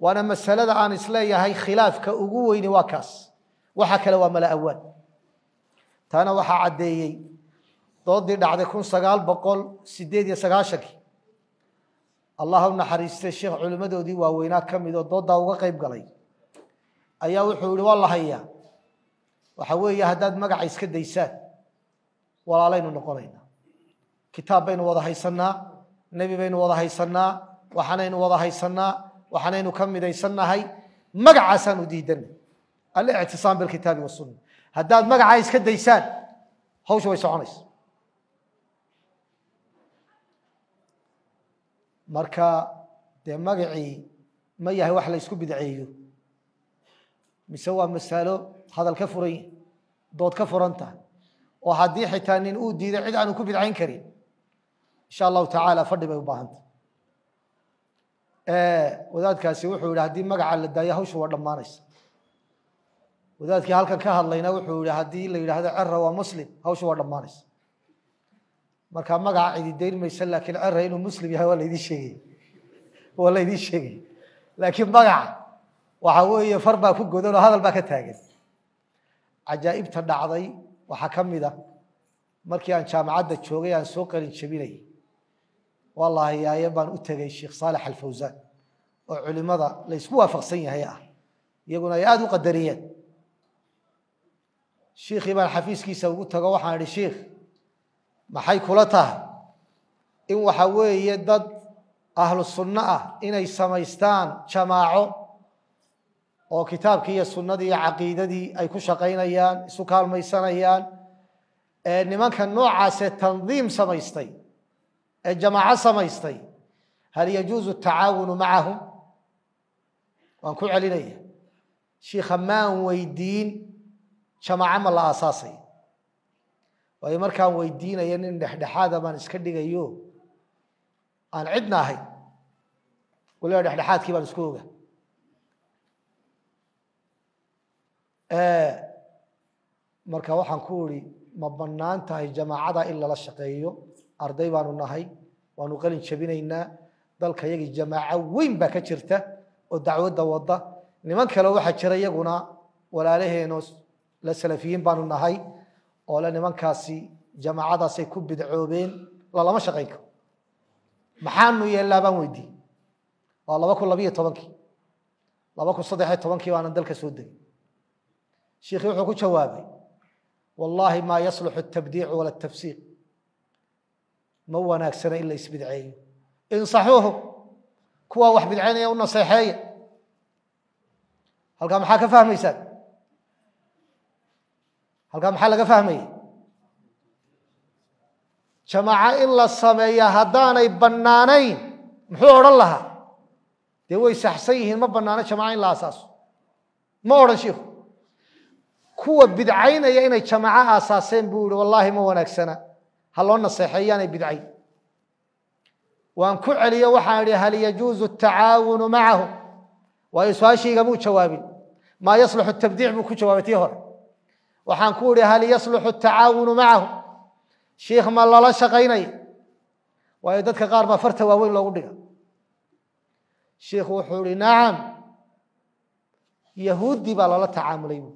Waana masalada aan isleeyahay khilaafka ugu weyni waa kaas, waxa kale waa mala awaan. Taana waxaa caddeeyey doodii dhacday 1998-kii. Allah u naxariistay, sheekh culimmadoodii waaweynaa ka mid oo dooddaa uga qayb galay ayaa wuxuu yihi waa la hayaa, waxa weeye haddaad magaca iska daysaan walaalaynu noqonaynaa, kitaab baynu wada haysanaa, nebi baynu wada haysanaa, waxaanaynu wada haysanaa, waxaanaynu ka midaysannahay, magacaasaanu diidanay, alictisaam bilkitaabi wasunna. Haddaad magacaa iska daysaan hawsha way soconaysa. Marka dee magacii ma yahay wax la isku bidceeyo, mise waa masalo hadal ka furan yahy, dood ka furan tahay, oo haddii xitaa nin uu diiday cid aanu ku bidcayn karin? Insha allahu tacaala fadhi bay u baahantah. Wadaadkaasi wuxuu yihi haddii magaca la daayo hawsha waa dhammaanaysa. Wadaadkii halkan ka hadlayna wuxuu yihi haddii la yidhaahdo Cera waa muslim hawsha waa dhammaanaysa. Marka magaca cidi dayn maysa, laakiin Cera inuu muslim yahay waa laydin sheegay, waa laydin sheegay. Laakiin magaca waxa weeye far baa ku godan oo hadal baa ka taagan. Cajaa'ibta dhacday waxaa ka mid a markii aan jaamacadda joogay aan soo qalin jabinayay, waa la hayaaye, baan u tegey Sheekh Saalex Alfawsaan oo culimada la isku waafaqsan yahay ah, iyaguna ay aada u qadariyeen. Shiikhii baan xafiiskiisa ugu tago, waxaan idhi shiikh, maxay kula tahay in waxa weeye dad ahlu sunno ah inay samaystaan jamaaco oo kitaabkii iyo sunnadii iyo caqiidadii ay ku shaqaynayaan, isu kaalmaysanayaan, nimanka noocaasee tandiim samaystay ee jamaaco samaystay, hal yajuuzu atacaawunu macahum? Waan ku celinaya, shiikha maan weydiin jamaaco ma la aasaasay, waayo markaan weydiinaya nin dhexdhexaada baan iska dhigayo aan cidna ahayn. Waliba dhexdhexaadkii baan isku oga. Marka waxaan ku uri ma bannaan tahay jamaacada in lala shaqeeyo? Arday baanu nahay, waanu qalin jabinaynaa, dalka yagii jamaaco weyn baa ka jirta oo dacwadda wadda. Niman kale waxaa jira iyaguna walaalaheenoo la salafiyiin baanu nahay oo le nimankaasi jamaacadaasay ku bidcoobeen, lalama shaqayn karo. Maxaanu yeellaa baan weydiiyey. Waa 2012-kii, 2013-kii baanan dalka soo degay. Shiikhii wuxuu ku jawaabay, wallaahi maa yasluxu atabdiicu wala atafsiiq, ma wanaagsana in la isbidceeyo. Insaxuuhu, kuwaa wax bidceynaya u naseexeeya. Halkaa maxaa ka fahmaysaan? Halkaa maxaa laga fahmaya? Jamaaco in la sameeya haddaanay bannaanayn muxuu odhan lahaa? Dee way saxsan yihiin, ma bannaano jamaaco in la asaaso. Ma odhan shiikhu. Kuwa bidcaynaya inay jamaaco aasaaseen buu yihi, wallaahi ma wanaagsana, ha loo naseexeeyaanay bidcayn. Waan ku celiyo, waxaan idhi hal yajuuzu atacaawunu macahu? Waayo su-aashaygamuu jawaabin. Maa yasluxu tabdiic buu ku jawaabay tii hore. Waxaan ku idhi hal yasluxu atacaawunu macahu? Shiikh ma lala shaqaynaya? Waayo dadka qaar baa farta waaweyn loogu dhiga. Shiikhu wuxuu ihi nacam, yahuuddii baa lala tacaamulay bu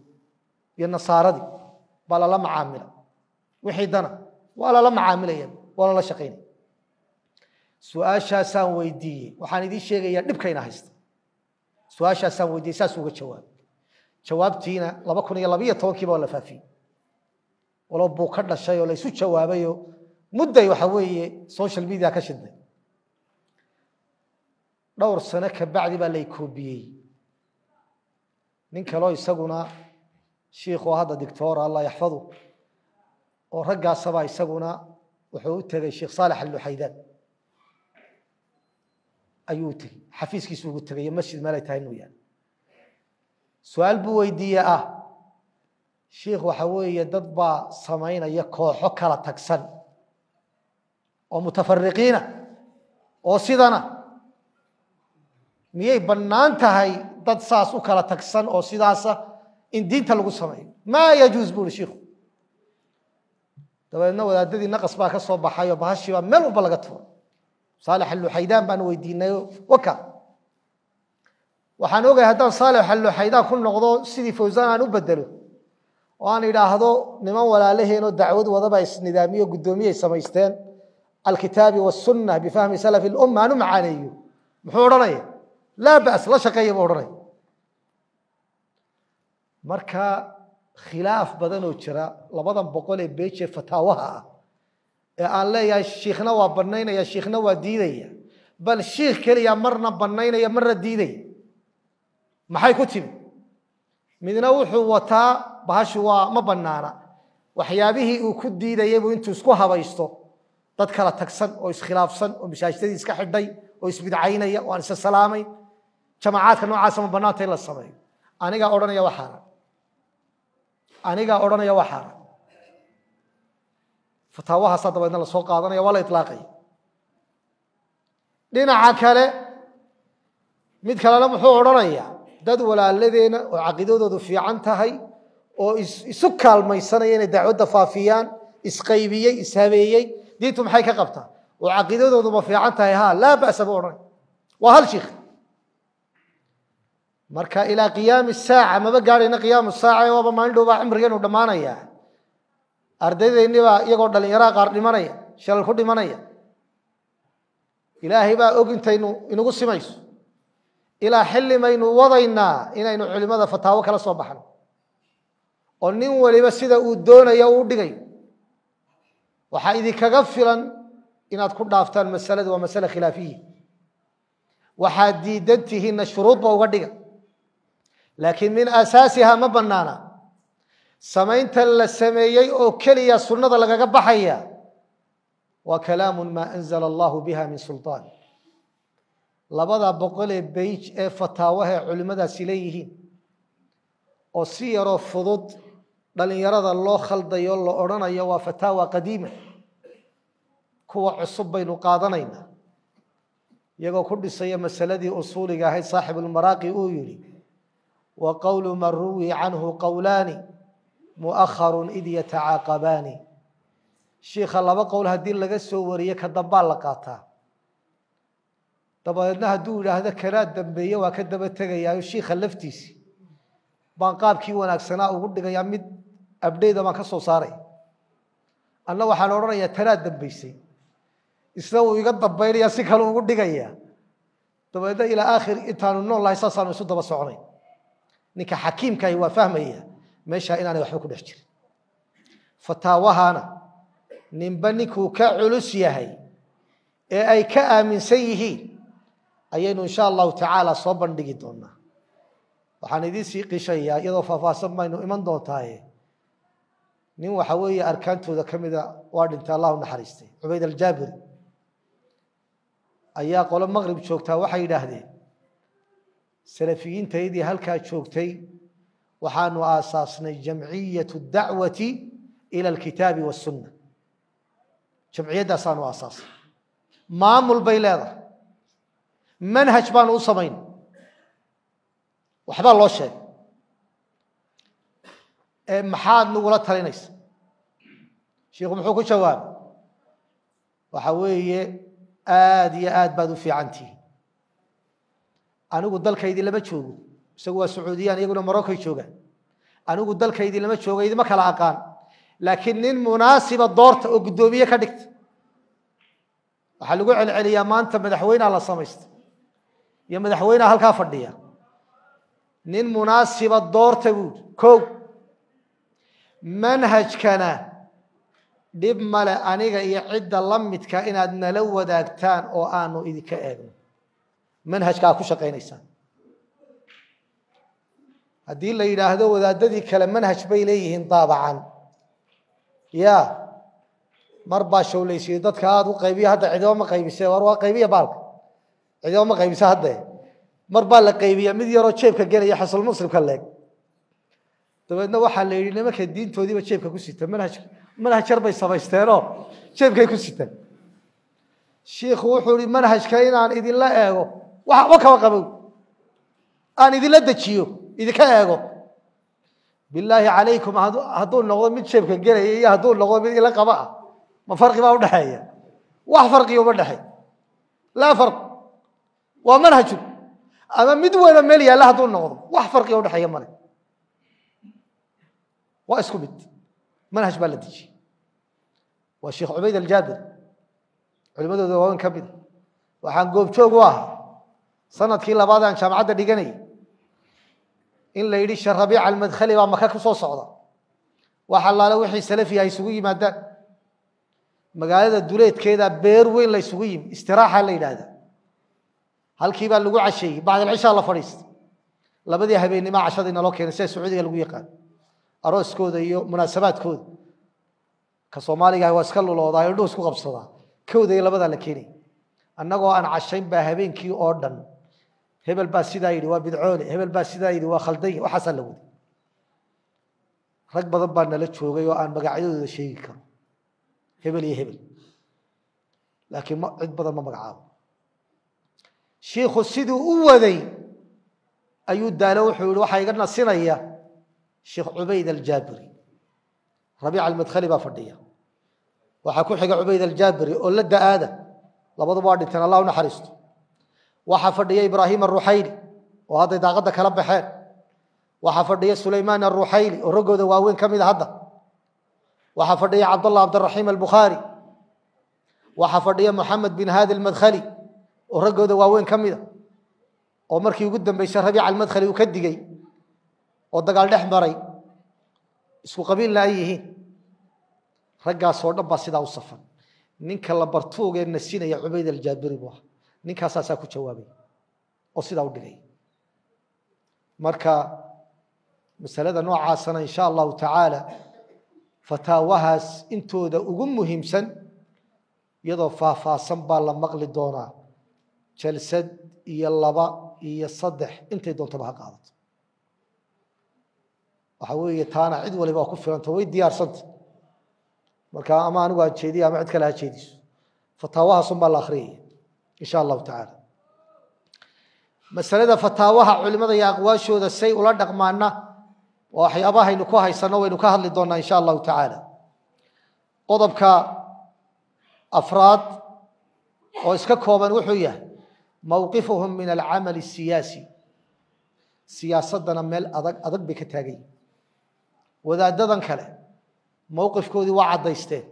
iyo nasaaradii baa lala macaamila, wixii dana waa lala macaamilaya, waa lala shaqaynaya. Su-aashaasaan weydiiyey, waxaan idiin sheegayaa dhibkayna haysta. Su-aashaasaan weydiiyey, saas uga jawaabay. Jawaabtiina 2012-kiiba waa la faafiyey, walow buu ka dhashay oo la isu jawaabayo mudday waxa weeye social media ka shidnay. Dhowr sano ka bacdi baa lay koobiyey. Nin kaloo isaguna shiikhoo hadda dictora allah yaxfadu oo raggaasabaa isaguna wuxuu u tegey Sheekh Saalax Alluxaydaan ayuu u tegey, xafiiskiisu ugu tegay masjid meelay tahay mooyaane. Su-aal buu weydiiye ah, shiikh waxa weeye dad baa samaynaya kooxo kala tagsan oo mutafariqiina oo sidana, miyay bannaan tahay dad saas u kala tagsan oo sidaasa in diinta lagu sameeyo? Maa yajuuz buu uri shiikhu. Dabeedna wadaadadii naqas baa ka soo baxay oo bahashii baa meel walba laga tuuray. Saalax Alluxaydaan baan weydiinayo waka. Waxaan ogahay haddaan Saalax Alluxaydaan ku noqdo sidii Fawsaan aan u bedelo oo aan idhaahdo niman walaalaheenoo dacwad wadaba isnidaamiyo guddoomiyay samaysteen alkitaabi wasunna bifahmi salafi lumma aan u macaaneeyo, muxuu odhanaya? Laa ba's, la shaqeeya buu odhanaya. Marka khilaaf badan oo jira 200 ee beeje fataawaha ah ee aan leeyahay shiikhna waa banaynaya, shiikhna waa diidaya, bal shiikh keliya marna banaynaya marna diidaya, maxay ku timi? Midna wuxuu wataa bahashu waa ma banaana, waxyaabihii uu ku diidayay buu intuu isku habaysto dad kala tagsan oo iskhilaafsan oo masaajidadii iska xidhay oo isbidcaynaya oo aan isa salaamayn, jamacaadka noocaasa ma banaanta in la sameeyo? Anigaa odhanaya waa xaaraan, anigaa odhanaya waa xaaraan. Fataawahaasaa dabeedna lasoo qaadanaya, waa la itlaaqaya. Dhinaca kale mid kalena muxuu odhanayaa dad walaaladeena oo caqiidadoodu fiican tahay oo isu kaalmaysanaya inay dacwadda faafiyaan, isqaybiyey, ishabeeyey, diintu maxay ka qabtaa? Oo caqiidadoodu ma fiican tahay? Ha, laa ba'sa buu odhanaya. Waa hal shiikh. Marka ilaa qiyaami saaca maba gaadhayna, qiyaamu saaca waaba maalin dhow baa cimrigeenu dhammaanaya. Ardaydeennii baa iyagoo dhallinyaraha qaar dhimanaya, shalal ku dhimanaya. Ilaahay baa og intaynu inagu simayso. Ilaa xilli maynu wadaynaa inaynu culimada fataawo kala soo baxno oo nin waliba sida uu doonayo uu dhigayo? Waxaa idinkaga filan inaad ku dhaaftaan masaladu waa masale khilaafiya, waxaad diidan tihiinna shuruudba uga dhiga, laakiin min asaasiha ma banaana. Samaynta la sameeyey oo keliya sunnada lagaga baxaya waa kalaamu maa anzala allahu biha min sulطaan. 200 ee beyj ee fataawaha ee culimmadaasi leeyihiin oo si yaroo fudud dhalinyarada loo khaldayo la odhanayo waa fataawa qadiima, kuwa cusub baynu qaadanaynaa. Iyagoo ku dhisaya masaladii usuuliga ahayd saaxibulmaraaqi uu yidhi wa qowlu man ruwi canhu qowlaani mu'akharun id yatacaaqabaani. Shiikha laba qowl haddii laga soo wariyo ka dambaa la qaataa. Dabadeedna hadduu yidhaahdo kanaa dambeeye waa ka daba tegayaayo shiikha laftiisi baan qaabkii wanaagsanaa ugu dhigayaa, mid abdheyda baan ka soo saaray. Anna waxaan odhanayaa tanaa dambaysay, isna wuu iga dambaynayaa si kale ugu dhigayaa. Dabadeedna ilaa aakhir intaanu nool lahay saasaanu isu daba soconay. Ninka xakiimkaahi waa fahmaya meeshaa inaanay waxba ku dhex jirin. Fataawahana ninba ninkuu ka culus yahay ee ay ka aaminsan yihiin ayaynu insha allahu tacaala soo bandhigi doonaa. Waxaan idiin sii qishayaa iyadoo faahfaahsan baynu iman doontaaye. Nin waxa weeye arkaantooda ka mida waa dhintay, Allahu naxariistay, Cubayd Aljaabiri ayaa qolo maqrib joogtaa. Waxay yidhaahdeen salafiyiintaydii halkaa joogtay waxaanu aasaasnay jamciyatu dacwati ila alkitaabi wasunna. Jamciyaddaasaanu aasaasnay, maamul bay leedahay, manhaj baanu u samayn, waxbaa loo sheegay. Ee maxaad nagula talinaysa? Shiikhu muxuu ku jawaabay? Waxa weeye aad iyo aad baad u fiican tihiin. Anigu dalkaydii lama joogo, isagu waa Sacuudiyaan, iyaguna Moroccoy joogaan. Anigu dalkaydii lama joogo, idima kala aqaan, laakiin nin munaasiba doorta oo guddoomiye ka dhigta. Waxaa lagu celceliyaa maanta madaxweyneha la samaysta iyo madaxweyneha halkaa fadhiya. Nin munaasiba doorta buuri. Kow, manhajkana dhib male aniga iyo cidda la midka inaad nala wadaagtaan oo aanu idinka eegno manhajka aad ku shaqaynaysaan. Haddii la yidhaahdo wadaadadii kale manhaj bay leeyihiin daabacan, ya mar baa showlaysiiyey dadka aada u qaybiya, hadda cidiba ma qaybise, war waa qaybiya baalka, cidiba ma qaybise hadde. Mar baa la qaybiya mid yaroo jeebka gelaya xasul muslimka leeg. Dabeedna waxaa la yidhi nimanka diintoodiiba jeebka ku sita, manhaj yar bay samaysteenoo jeebkay ku sitaan. Shiikhu wuxuu yihi manhajka inaan idinla eego waxba kama qabow, aan idinla dejiyo idinka eego. Bilaahi calaykum, hadduu noqdo mid jeebka gelaya iyo hadduu noqdo mid ila qaba ah, ma farqi baa udhexeeya? Wax farqiga uma dhexey, laa farq. Waa manhaju ama mid weyno meel yaalla hadduu noqdo, wax farqiga udhexeeya male, waa isku mid. Manhaj baa la dejiyey. Waa Sheekh Cubayd Aljaabir, culimadooda waaweyn ka mida. Waxaan goobjoog u ahaa sanadkii labaad aan jaamacadda dhiganayay in la yidhi Sheekh Rabiic Almadkhali baa Maka ku soo socda. Wax allaale wixii salafi ay isugu yimaadaan magaalada duleedkeeda beer weyn la isugu yimi, istiraaxa la yidhaahda. Halkii baa lagu casheeyey, bacd alcishaa la fadhiistay. Labadii habeennimo cashadii naloo keenay, sida Sacuudiga lagu yaqaan arooskooda iyo munaasabaadkooda. Ka Soomaaliga waa iska luloodaa, indhuhu isku qabsadaa. Kowda iyo labadaa la keenay. Annagoo aan cashayn baa habeenkii oo dhan hebel baa sidaa yidhi waa bidcoole, hebel baa sidaa yidhi waa khaldan, waxaasaa la waday. Rag badan baa nala joogay oo aan magacyadooda sheegi karo, hebel iyo hebel, laakiin cid badan ma magacaabo. Shiikhu siduu u waday ayuu daalo, wuxuu yihi waxaa iga nasinaya Sheekh Cubayd Aljaabiri. Rabiic Almadkhali baa fadhiya, waxaa ku xiga Cubayd Aljaabiri oo la da-aada, labaduba waa dhinteen, Allah u naxariisto. Waxaa fadhiya Ibraahim Aruxayli oo hadday daaqadda kala baxeen. Waxaa fadhiya Sulaymaan Aruxayli oo raggooda waaweyn ka mida hadda. Waxaa fadhiya Cabdallah Cabdiraxiim Albukhaari. Waxaa fadhiya Moxamed bin Haadi Almadkhali oo raggooda waaweyn ka mida, oo markii ugu dambeysay Rabiic Almadkhali uu ka digay oo dagaal dhex maray, isku qabiilna ay yihiin. Raggaas oo dhan baa sidaa u safan. Ninka la bartuugee nasinaya Cubayd Aljaabiri buu ahaa. Ninkaasaasaa ku jawaabay oo sidaa u dhigay. Marka masalada noocaasana insha allahu tacaala fataawahaas intooda ugu muhiimsan iyadoo faahfaahsan baa la maqli doonaa. Jalsad iyo laba iyo saddex intay doontaba ha qaadato. Waxa weeye taana cid waliba waa ku filanta, way diyaarsanta. Marka ama anigu ha jeediyo ama cid kale ha jeediso, fataawahaasun baa la akhriyaya insha allahu tacaala. Masalada fataawaha culimada iyo aqwaashooda say ula dhaqmaana waa waxyaabahaynu ku haysanno, waynu ka hadli doonaa insha allahu tacaala. Qodobka afraad oo iska kooban wuxuu yahay mowqifuhum min alcamal asiyaasi. Siyaasaddana meel adag adag bay ka taagan yihin. Wadaadadan kale mowqifkoodii waa caddaysteen,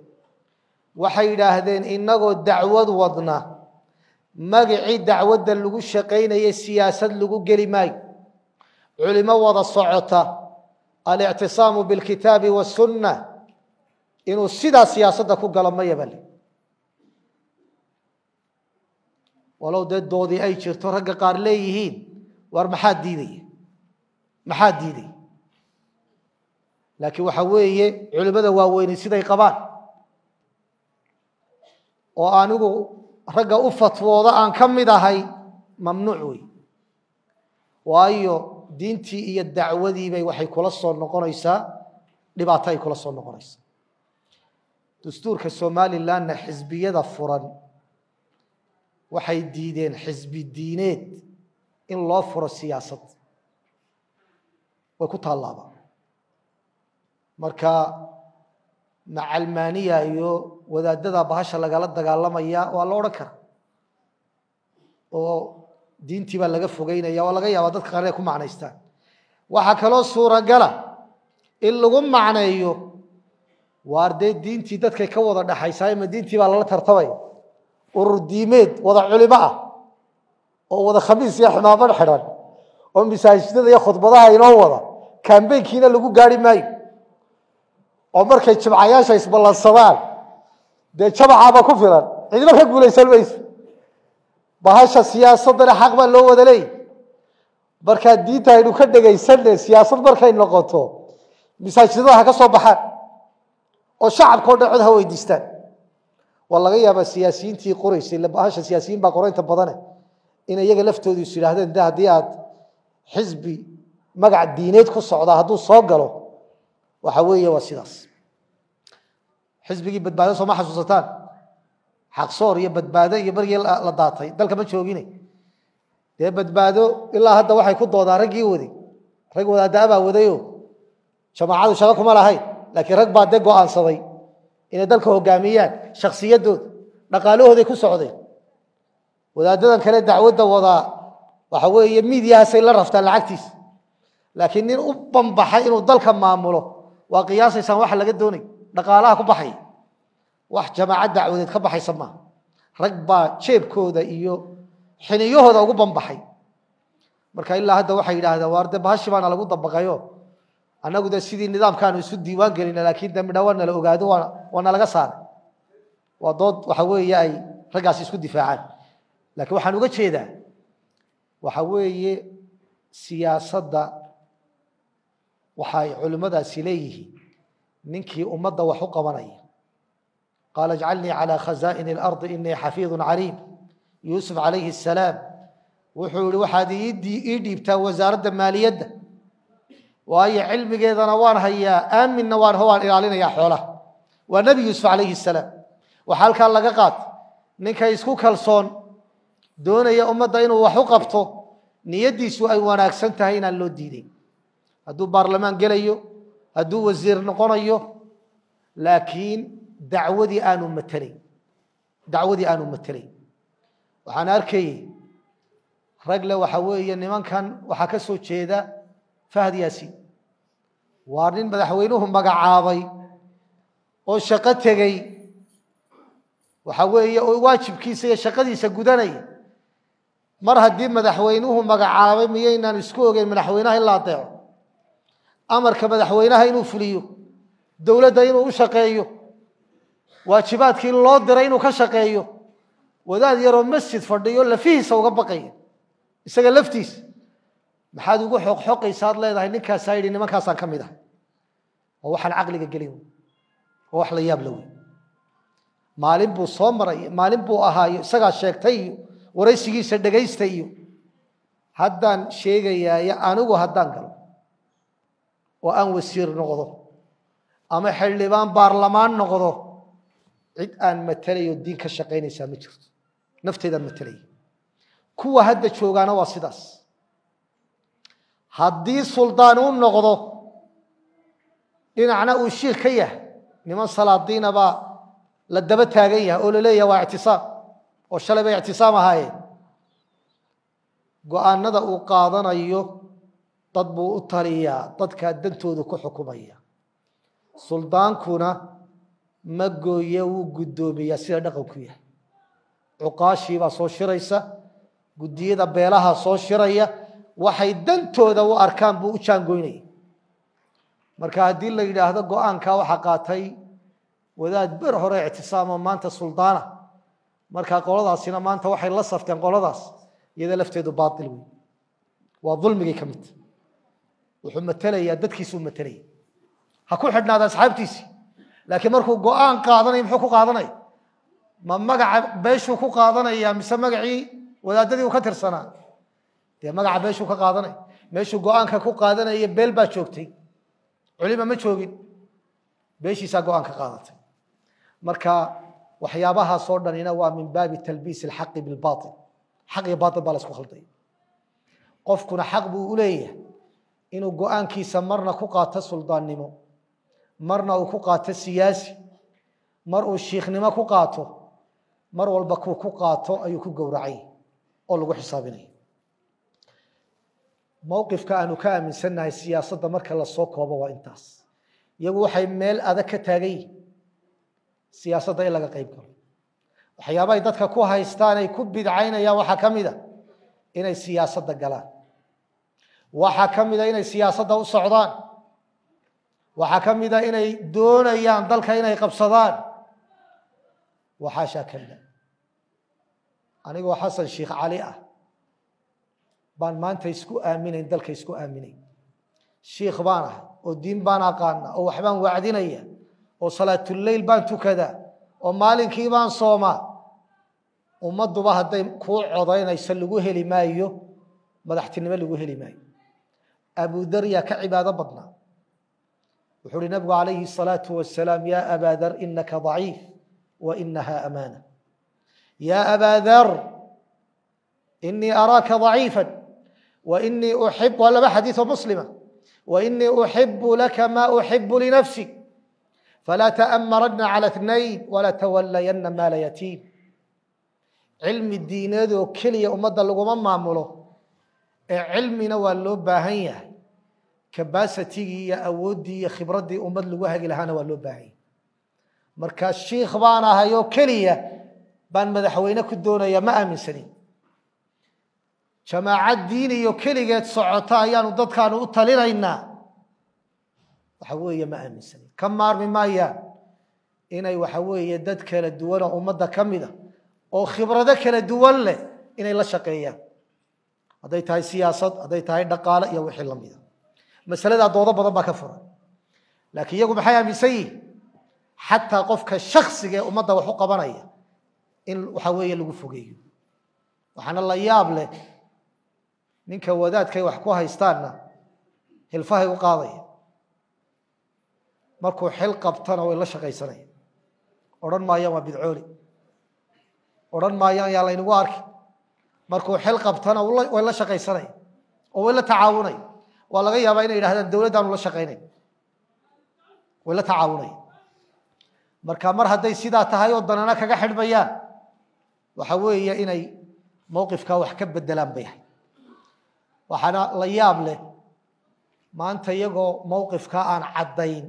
waxay yidhaahdeen inagoo dacwad wadna magacii dacwadda lagu shaqaynaya siyaasad lagu geli maayo. Culimo wada socota alictisaamu bilkitaabi wasunna inuu sidaa siyaasadda ku galo maya bale. Walow dee doodii ay jirto ragga qaar leeyihiin war maxaa diidaya, maxaa diidaya, laakiin waxa weeye culimada waaweyni siday qabaan oo anigu ragga u fatwooda aan ka mid ahay mamnuuc wey. Waayo diintii iyo dacwadiibay waxay kula soo noqonaysaa dhibaato ay kula soo noqonaysaa. Dastuurka Somalilandna xisbiyada furan waxay diideen xisbi diineed in loo furo siyaasad, way ku taallaaba. Marka macalmaaniya iyo wadaadada bahasha lagala dagaalamaya waa la odhan kara, oo diintii baa laga fogeynaya, waa laga yaabaa dadka qaar inay ku macnaystaan. Waxaa kaloo suuragala in lagu macneeyo waar dee diintii dadkay ka wada dhaxaysaa, ima diintii baa lala tartamaya. Urur diimeed wada culimo ah oo wada khamiis iyo ximaamad xidhan oo masaajidada iyo khudbadaha inoo wada, kambeynkiina lagu gaari maayo, oo markay jimcayaasha isballansadaan dee jamacaaba ku filan, cidina ka guulaysan mayso. Bahasha siyaasaddana xaq baa loo wada leeyay. Markaa diinta aynu ka dhegaysanne siyaasad markay noqoto masaajidada ha ka soo baxaan oo shacabka o dhan cod ha weydiistaan. Waa laga yaabaa siyaasiyiintii qoraysay, bahasha siyaasiyiin baa qoraynta badane, in iyaga laftoodu is yidhaahdeen de haddii aad xisbi magac diineed ku socdaa hadduu soo galo waxa weeye waa sidaas. Xisbigii Badbaado sooma xasuusataan? Xaqsoor iyo Badbaado iyo margii la daatay dalka ma joogine. Dee Badbaado ilaa hadda waxay ku doodaan raggii waday, rag wadaadaabaa wadayo, jamaacadu shaqo kuma lahayn, laakiin rag baa dee go'aansaday inay dalka hogaamiyaan, shaksiyadooda dhaqaalahooday ku socdeen. Wadaadadan kale dacwadda wadaa waxa weeye miidiyahaasay la raftaan lacagtiisa, laakiin nin u banbaxay inuu dalka maamulo waa qiyaasaysaan waxa laga doonay, dhaqaalaha ku baxaya wax jamaacad dacwadeed ka baxaysa maaha. Rag baa jeebkooda iyo xiniyahooda ugu banbaxay. Marka ilaa hadda waxay yidhaahdeen waar dee bahashi baana lagu dabaqayo, annagu dee sidii nidaamkaanu isu diiwaan gelina, laakiin dee midha waa nala ogaado, waa nalaga saaray. Waa dood waxa weeye ay raggaasi isku difaacaan. Laakiin waxaan uga jeedaa waxa weeye siyaasadda waxay culimmadaasi leeyihiin ninkii ummadda wax u qabanaya. Qaala ijcalnii calaa khazaa'ini alardi inii xafiidun caliim. Yuusuf calayhi assalaam wuxuu yihi waxaad ii dhiibtaa wasaaradda maaliyadda, waayo cilmigeedana waan hayaa, aaminna waan ilaalinayaa xoolaha. Waa nebi Yuusuf calayhi assalaam. Waxaa halkaa laga qaata ninka isku kalsoon doonaya ummadda inuu wax u qabto, niyaddiisu ay wanaagsan tahay inaan loo diideyn, hadduu baarlamaan gelayo, hadduu wasiir noqonayo, laakiin dacwadii aanu matelayn, dacwadii aanu matelayn. Waxaan arkayey ragle waxa weeye nimankan waxaa ka soo jeeda Fahad Yaasiin, waa nin madaxweynuhu magacaabay oo shaqo tegey, waxa weeye oo waajibkiisa iyo shaqadiisa gudanaya. Mar haddii madaxweynuhu magacaabay miyaynaan isku ogeyn madaxweynaha in la adeeco, amarka madaxweynaha inuu fuliyo, dowladda inuu u shaqeeyo, waajibaadkii loo diray inuu ka shaqeeyo? Wadaad yaroo masjid fadhiyo lafihiisa uga baqaya isaga laftiisa, maxaad ugu xoqxoqaysaad leedahay ninkaasaa yidhi nimankaasaan ka mid ah? Oo waxaan caqliga gelin wey, oo wax la yaab la wey. Maalin buu soo maray, maalin buu ahaayo isagaa sheegtay iyo waraysigiisa dhegaysta iyo haddaan sheegayaayo anigu haddaan galo oo aan wasiir noqdo ama xildhibaan baarlamaan noqdo, cid aan matalayo diin ka shaqaynaysaa ma jirto, nafteedaan matalaya. Kuwa hadda joogaana waa sidaas. Haddii suldaan uu noqdo dhinacna uu shiikh ka yahay, niman salaadiina baa la daba taagan yahay oo laleeyahay waa ictisaam, oo shalay bay ictisaam ahaayeen. Go-aanada uu qaadanayo dad buu u taliyaa, dadkaa dantoodu ku xukumaya. Suldaankuna ma gooye, wuu guddoomiyaa sida dhaqanku yahay. Cuqaashii baa soo shiraysa, guddiyada beelaha soo shiraya, waxay dantooda u arkaan buu u jaangoynaya. Marka haddii la yidhaahdo go-aankaa waxaa qaatay wadaad ber hore ictisaamo maanta suldaana, markaa qoladaasina maanta waxay la safteen qoladaas, iyada lafteedu baatil wey, waa dulmigay ka midta. Wuxuu matelayaa dadkiisuu matelaya, ha ku xidhnaada asxaabtiisii, laakiin markuu go-aan qaadanaya muxuu ku qaadanaya? Ma magaca beeshuu ku qaadanaya mise magacii wadaadadii uu ka tirsanaa? Dee magaca beeshuu ka qaadanaya. Meeshuu go-aanka ku qaadanaya beel baa joogtay, culima ma joogin, beeshiisaa go-aan ka qaadatay. Marka waxyaabahaasoo dhanina waa min baabi talbiis alxaqi bilbaatil. Xaq iyo baatil baa la isku khalday. Qofkuna xaq buu u leeyahay inuu go-aankiisa marna ku qaato suldaannimo, marna uu ku qaato siyaasi, mar uu shiikhnimo ku qaato, mar walba kuu ku qaato ayuu ku gowracay oo lagu xisaabinaya. Mowqifka aanu ka aaminsannahay siyaasadda marka lasoo koobo waa intaas. Iyagu waxay meel adag ka taagan yihin siyaasadda in laga qayb galo. Waxyaabahay dadka ku haystaan ay ku bidcaynayaan waxaa ka mid a inay siyaasadda galaan, waxaa ka mid a inay siyaasadda u socdaan, waxaa ka mid a inay doonayaan dalka inay qabsadaan. Waxaashaa kalla. Anigoo Xasan Sheikh Cali ah baan maanta isku aaminayn, dalka isku aaminayn. Shiikh baan ahay oo diin baan aqaana oo waxbaan wacdinaya oo salaatuleyl baan tukadaa oo maalinkii baan soomaa. Ummadduba hadday kuu codaynayso lagu heli maayo madaxtinimo, lagu heli maayo. Abudar yaa ka cibaado badnaa. Wuxuu uhi nabigu calayhi الsalaatu wasalaam: ya abaa dar inaka daciif wa inaha amaana. Ya abaa dar inii araaka daciifa wa inii uxib, waa laba xadiis oo muslima, wa inii uxibu laka ma uxibu linafsi falaa ta'amarana cala اثnayn walaa tawalayana maala yatiim. Cilmi diineed oo keliya ummadda laguma maamulo, ee cilmina waa loo baahan yahay, cabacitigii iyo awooddii iyo khibraddii ummad lagu hagi lahaana waa loo baahan yahay. Marka shiikh baan ahay oo keliya baan madaxweyne ku doonaya ma aaminsanin. Jamaacad diiniyo keligeed socota ayaanu dadkaanu u talinaynaa waxa weeye ma aaminsanin. Ka maarmi maayaan inay waxa weeye dad kala duwan oo ummadda ka mida oo khibrado kala duwan leh inay la shaqeeyaan, hadday tahay siyaasad, hadday tahay dhaqaale iyo wixii lamida. Masaladaa doodo badan baa ka furan, laakiin iyagu maxay aaminsan yihin? Xataa qofka shaksiga ee ummadda wax u qabanaya in waxa weeye lagu fogeeyo. Waxaana la yaab leh ninka wadaadkay wax ku haystaanna hilfahay u qaadaya, markuu xil qabtana way la shaqaysanaya. Odhan maayaan waa bidcooli, odhan maayaan yaa laynagu arki. Markuu xil qabtana way la shaqaysanaya oo way la tacaawunaya. Waa laga yaabaa inay yidhahdaan dowladdaanu la shaqaynay, way la tacaawunaya. Marka mar hadday sidaa tahay oo danana kaga xidhmayaan, waxa weeye inay mowqifkaa wax ka bedelaan bay ahay. Waxaana la yaab leh maanta iyagoo mowqifkaa aan caddayn,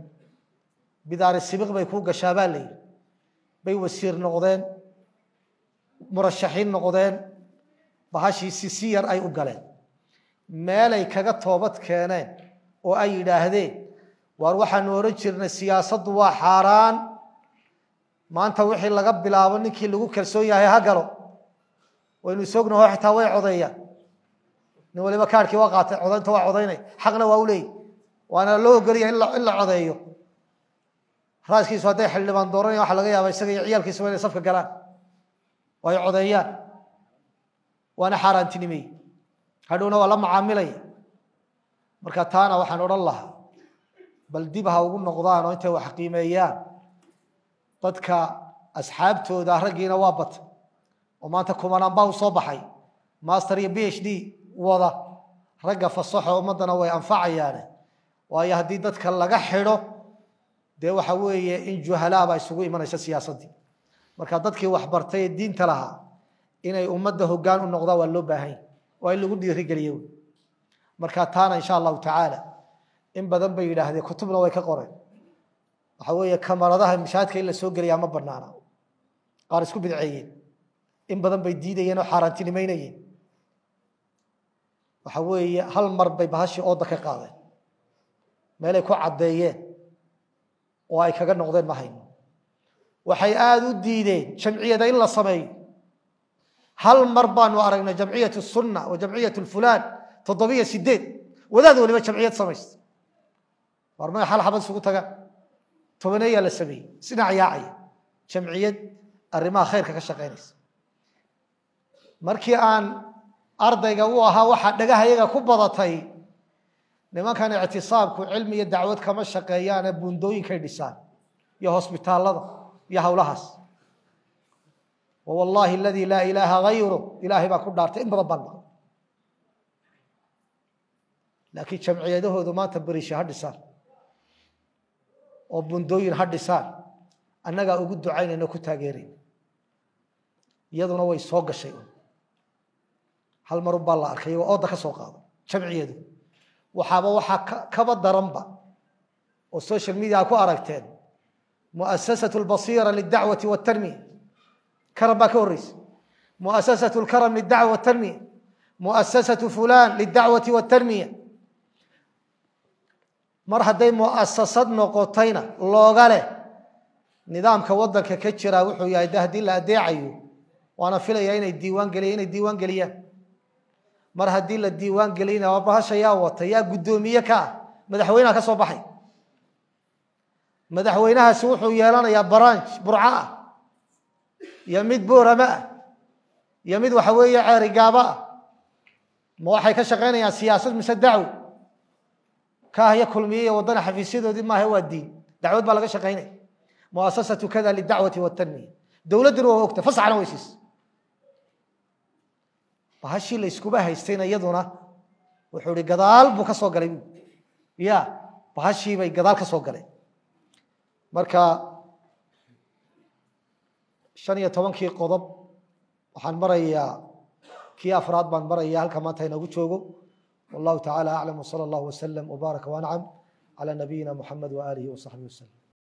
bidaari sibiq bay ku gashaa baa la yidhi, bay wasiir noqdeen, murashaxiin noqdeen, bahashiisi si yar ay u galeen, meelay kaga toobad keeneen oo ay yidhaahdeen waar waxaanu oran jirnay siyaasaddu waa xaaraan, maanta wixii laga bilaabo ninkii lagu kalsoon yahay ha galo. Waynu isognaho xitaa way codeeyaan, nin waliba kaarhkii waa qaatay, codaynta waa codaynay, xaqna waa u leeyahy, waana loo ogolyahay in la codeeyo. Raaskiisu hadday xildhibaan dooranaya waxa laga yaabaa isaga iyo ciyaalkiisuba inay safka galaan oo ay codeeyaan, waana xaaraantinimey, hadhowna waa la macaamilaya. Marka taana waxaan odhan lahaa bal dib ha ugu noqdaan oo intay wax qiimeeyaan dadka asxaabtooda. Raggiina waa bata oo maanta kumanaan baa u soo baxay, Master iyo PhD wada ragga fasaxo, ummaddana way anfacayaane. Waayo, haddii dadka laga xidho, dee waxa weeye in juhalaa baa isugu imanaysa siyaasaddii. Marka dadkii waxbartay ee diinta lahaa inay ummadda hoggaan u noqdaan waa loo baahan yahy, waa in lagu dhiirigeliye wy. Marka taana insha Allahu tacaala in badan bay yidhaahdeen, kutubna way ka qoreen. Waxa weeye kamaradaha mashaahidka in la soo geliyaa ma banaana, qaar isku bidceeyeen, in badan bay diidayeen oo xaaraantinimeynayeen. Waxa weeye hal mar bay bahashii ooda ka qaadeen, meelay ku caddeeyeen oo ay kaga noqdeen ma hayno. Waxay aada u diideen jamciyada in la sameeyo. Hal mar baanu aragnay jamciyat sunna wa jamciyat fulaan, 7, 8 wadaad waliba jamciyad samaysta. War may hal xabad isugu tagaan? Tobaneeyaa la sameeyey, isdhinac yaacaya, jamciyad arrimaha khayrka ka shaqaynaysa. Markii aan ardayga u ahaa, waxaa dhagahayaga ku badatay nimankan ictisaabku cilmi iyo dacwad kama shaqeeyaane, buundooyinkay dhisaan iyo hosbitaallada iyo howlahaas. Wallahi aladii laa ilaaha gayru, Ilaahay baa ku dhaartay, in badan baan maqlay. Laakiin jamciyadahoodu maanta beriisha ha dhisaan oo bundooyin ha dhisaan, annagaa ugu ducaynayno, ku taageerayna. Iyaduna way soo gashay. Hal marun baa la arkay oo ooda ka soo qaado jamciyadu. Waxaaba waxaa kaba daranba oo social media ku aragteen muasasatu albasiira lidacwati waltanmiya. Karam baa ka horreysa, muasasatu lkaram lidacwa waltanmiya, muasasatu fulan lidacwati waltanmiya. Mar hadday muasasad noqotayna, looga leh nidaamka waddanka ka jira wuxuu yahay de haddii la adeecayo, waana filaya inay diiwaan geliya, inay diiwaan geliyaan. Mar haddii la diiwaan gelina, waa bahasha yaa wata, yaa guddoomiye ka ah? Madaxweynaha ka soo baxay. Madaxweynahaasi wuxuu yeelanayaa branch Burco ah iyo mid Boorame ah iyo mid waxa weeye Ceerigaabo ah. Ma waxay ka shaqaynayaan siyaasad mise dacwo? Kaahyo Kulmiye iyo Waddana xafiisyadoodii maaha, waa diin, dacwad baa laga shaqaynaya. Muasasatu kada lidacwati waltanmiya, dowladduna waa ogta, fasaxna way siisa. Bahashii la iskuba haystayna iyaduna wuxuu ihi gadaal buu ka soo galay bu ya, bahashii bay gadaal ka soo galeen. Marka 15-kii qodob waxaan marayaa, kii afraad baan maraya halka maanta inoogu joogo. Wallahu tacala aclam, wsala allahu wasalam wbaaraka wancam calى nabiyina muxamed waaalihi wasaxbihi wasalam.